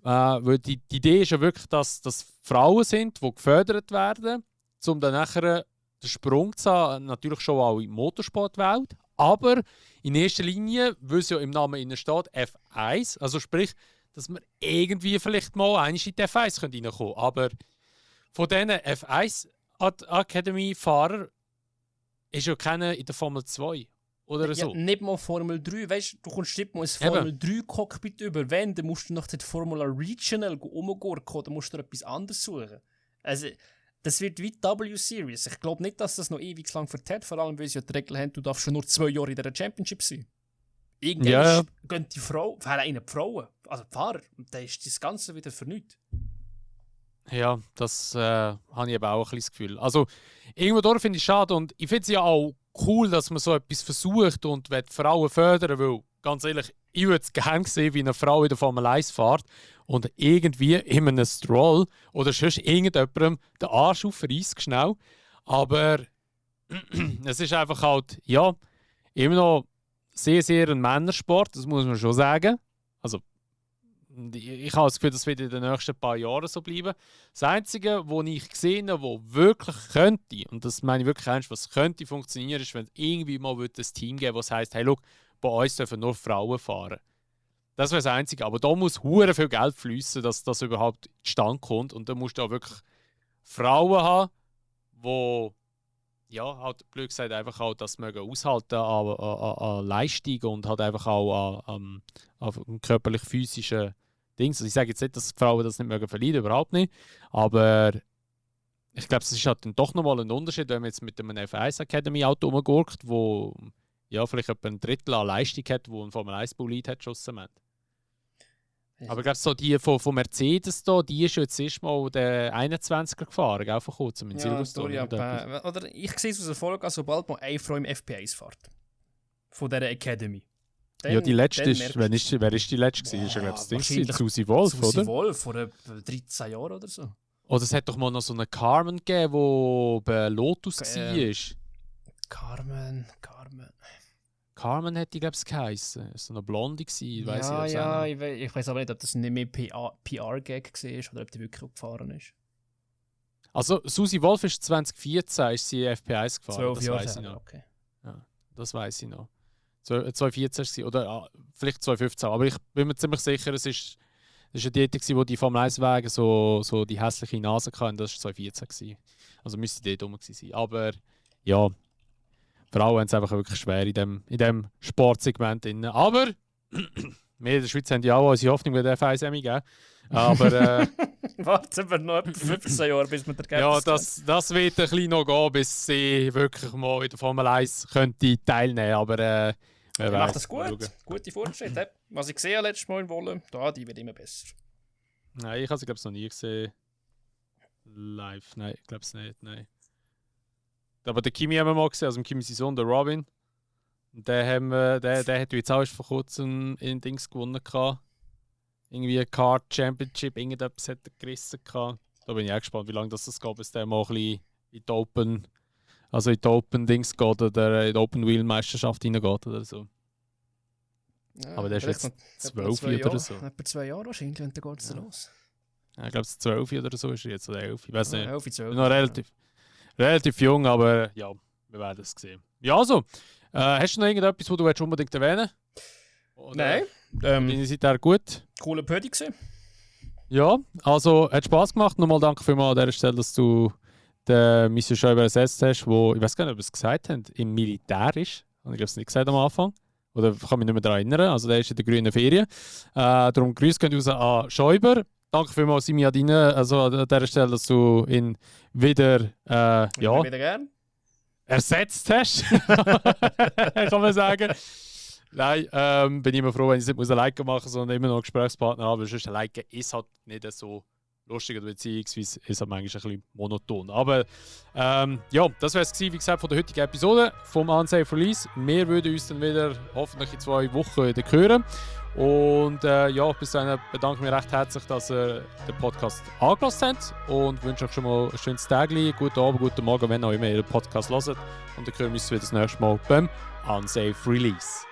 Weil die Idee ist ja wirklich, dass Frauen sind, die gefördert werden, um dann nachher den Sprung zu haben, natürlich schon auch in die Motorsportwelt. Aber in erster Linie, weil es ja im Namen innen steht, F1, also sprich, dass man irgendwie vielleicht mal einmal in die F1 reinkommen können. Aber von diesen F1 Academy-Fahrern ist ja keiner in der Formel 2. Oder so. Ja, nicht mal Formel 3. Weißt du, kommst nicht mal ins Formel 3 Cockpit über. Wenn, dann musst du nach der Formula Regional umgurken, dann musst du etwas anderes suchen. Also, das wird wie die W-Series. Ich glaube nicht, dass das noch ewig lang verteilt, vor allem weil sie ja die Regel haben, du darfst schon nur 2 Jahre in der Championship sein. Irgendwann gehen die Frauen, die Frauen, also die Fahrer, und dann ist das Ganze wieder für nichts. Ja, das habe ich eben auch ein bisschen das Gefühl. Also, irgendwo finde ich es schade und ich finde es ja auch cool, dass man so etwas versucht und Frauen fördern will. Ganz ehrlich, ich würde es gerne sehen, wie eine Frau in der Formel 1 fährt und irgendwie in einem Stroll oder sonst irgendjemandem den Arsch aufreißt schnell. Aber es ist einfach halt, ja, immer noch sehr, sehr ein Männersport, das muss man schon sagen. Also, ich habe das Gefühl, das wird in den nächsten paar Jahren so bleiben. Das Einzige, was ich gesehen habe, was wirklich könnte, und das meine ich wirklich ernst, was könnte funktionieren, ist, wenn es irgendwie mal ein Team geben würde, das heisst, hey, look, bei uns dürfen nur Frauen fahren. Das wäre das Einzige. Aber da muss hure viel Geld fließen, dass das überhaupt zustande kommt. Und da musst du auch wirklich Frauen haben, die, ja, halt blöd gesagt, einfach auch das mögen aushalten an Leistung und halt einfach auch an körperlich-physischen Dings. Also ich sage jetzt nicht, dass Frauen das nicht mögen verlieren, überhaupt nicht. Aber ich glaube, es ist halt dann doch nochmal ein Unterschied, wenn man jetzt mit einem F1 Academy Auto rumgurkt, wo ja, vielleicht etwa ein Drittel an Leistung hat, wo ein Formel 1 Bolid hat geschossen hat. Aber gerade so die von Mercedes da, die ist jetzt erstmal der 21er gefahren, auch vor kurzem in Silverstone. Oder ich sehe es aus der Folge, sobald man eine Frau im FP1 fährt. Von dieser Academy. Ja, die letzte ist, wer ist die letzte gewesen? Ist ja, glaube ich, das Ding, Susi Wolf, oder? Susi Wolf, vor etwa 13 Jahren oder so. Oder es hat doch mal noch so eine Carmen gegeben, die bei Lotus war. Carmen. Carmen hätte ich, glaube ich, geheißen. So eine Blonde gewesen, weiss ich jetzt auch nicht. Ich weiß aber nicht, ob das nicht mehr PR-Gag war oder ob die wirklich auch gefahren ist. Also, Susi Wolf ist 2014 ist sie FP1 gefahren. 12 Jahre weiss ich noch. Okay. Ja, das weiß ich noch. 2014 war sie, oder vielleicht 2015, aber ich bin mir ziemlich sicher, es ist eine Diät, wo die Formel 1 Wagen so die hässliche Nase hatten. Das war 2014 gewesen. Also müsste die dort rum sein. Aber ja, Frauen haben es einfach wirklich schwer in dem Sportsegment. Aber wir in der Schweiz haben ja auch unsere Hoffnung, mit der F1 geben. Aber warten wir noch etwa 15 Jahre, bis wir der ja, das wird ein bisschen noch gehen, bis sie wirklich mal in der Formel 1 könnte teilnehmen. Aber wer macht das gut. Gute Fortschritte. Was ich gesehen habe letztes Mal in Wolle, die wird immer besser. Nein, ich habe sie glaube ich noch nie gesehen. Live, nein, ich glaube es nicht, nein. Aber den Kimi haben wir mal gesehen, also Kimi sein Sohn, der Robin. Der hat jetzt auch vor kurzem in Dings gewonnen gehabt. Irgendwie ein Kart Championship, irgendetwas hat er gerissen gehabt. Da bin ich auch gespannt, wie lange das geht, bis der mal ein bisschen in die Open Dings geht oder in die Open Wheel Meisterschaft reingeht oder so. Ja, aber der ist jetzt 12 oder so. Etwa 2 Jahre wahrscheinlich, und dann geht es los. Ja, ich glaube, 12 oder so ist er jetzt, oder 11. Ich weiß nicht. 11, 12. Noch relativ jung, aber ja, wir werden es sehen. Ja, also, hast du noch irgendetwas, was du unbedingt erwähnen willst? Nein. Deine Seite gut? Cooler Pödi gesehen. Ja, also hat Spass gemacht. Nochmal danke vielmals an dieser Stelle, dass du den Monsieur Schäuber ersetzt hast, wo, ich weiß gar nicht, ob wir es gesagt haben, im Militär ist. Habe ich glaube es nicht gesagt am Anfang. Oder ich kann mich nicht mehr daran erinnern. Also der ist in der grünen Ferien. Darum Grüße gehen raus an Schäuber. Danke vielmals, Simi, an dieser Stelle, dass du ihn wieder, wieder gern. ersetzt hast. Kann man sagen. Nein, bin ich immer froh, wenn ich es nicht alleine machen muss, sondern immer noch einen Gesprächspartner habe. Sonst alleine ist halt nicht so lustig oder beziehungsweise ist halt manchmal ein bisschen monoton. Aber ja, das wäre es gewesen, wie gesagt, von der heutigen Episode vom Unsafe Release. Wir würden uns dann wieder hoffentlich in 2 Wochen wieder hören. Und ja, bis dahin bedanke ich mich recht herzlich, dass ihr den Podcast angelassen habt und wünsche euch schon mal ein schönes Tag, guten Abend, guten Morgen, wenn auch immer ihr den Podcast hört. Und dann hören wir uns wieder das nächste Mal beim Unsafe Release.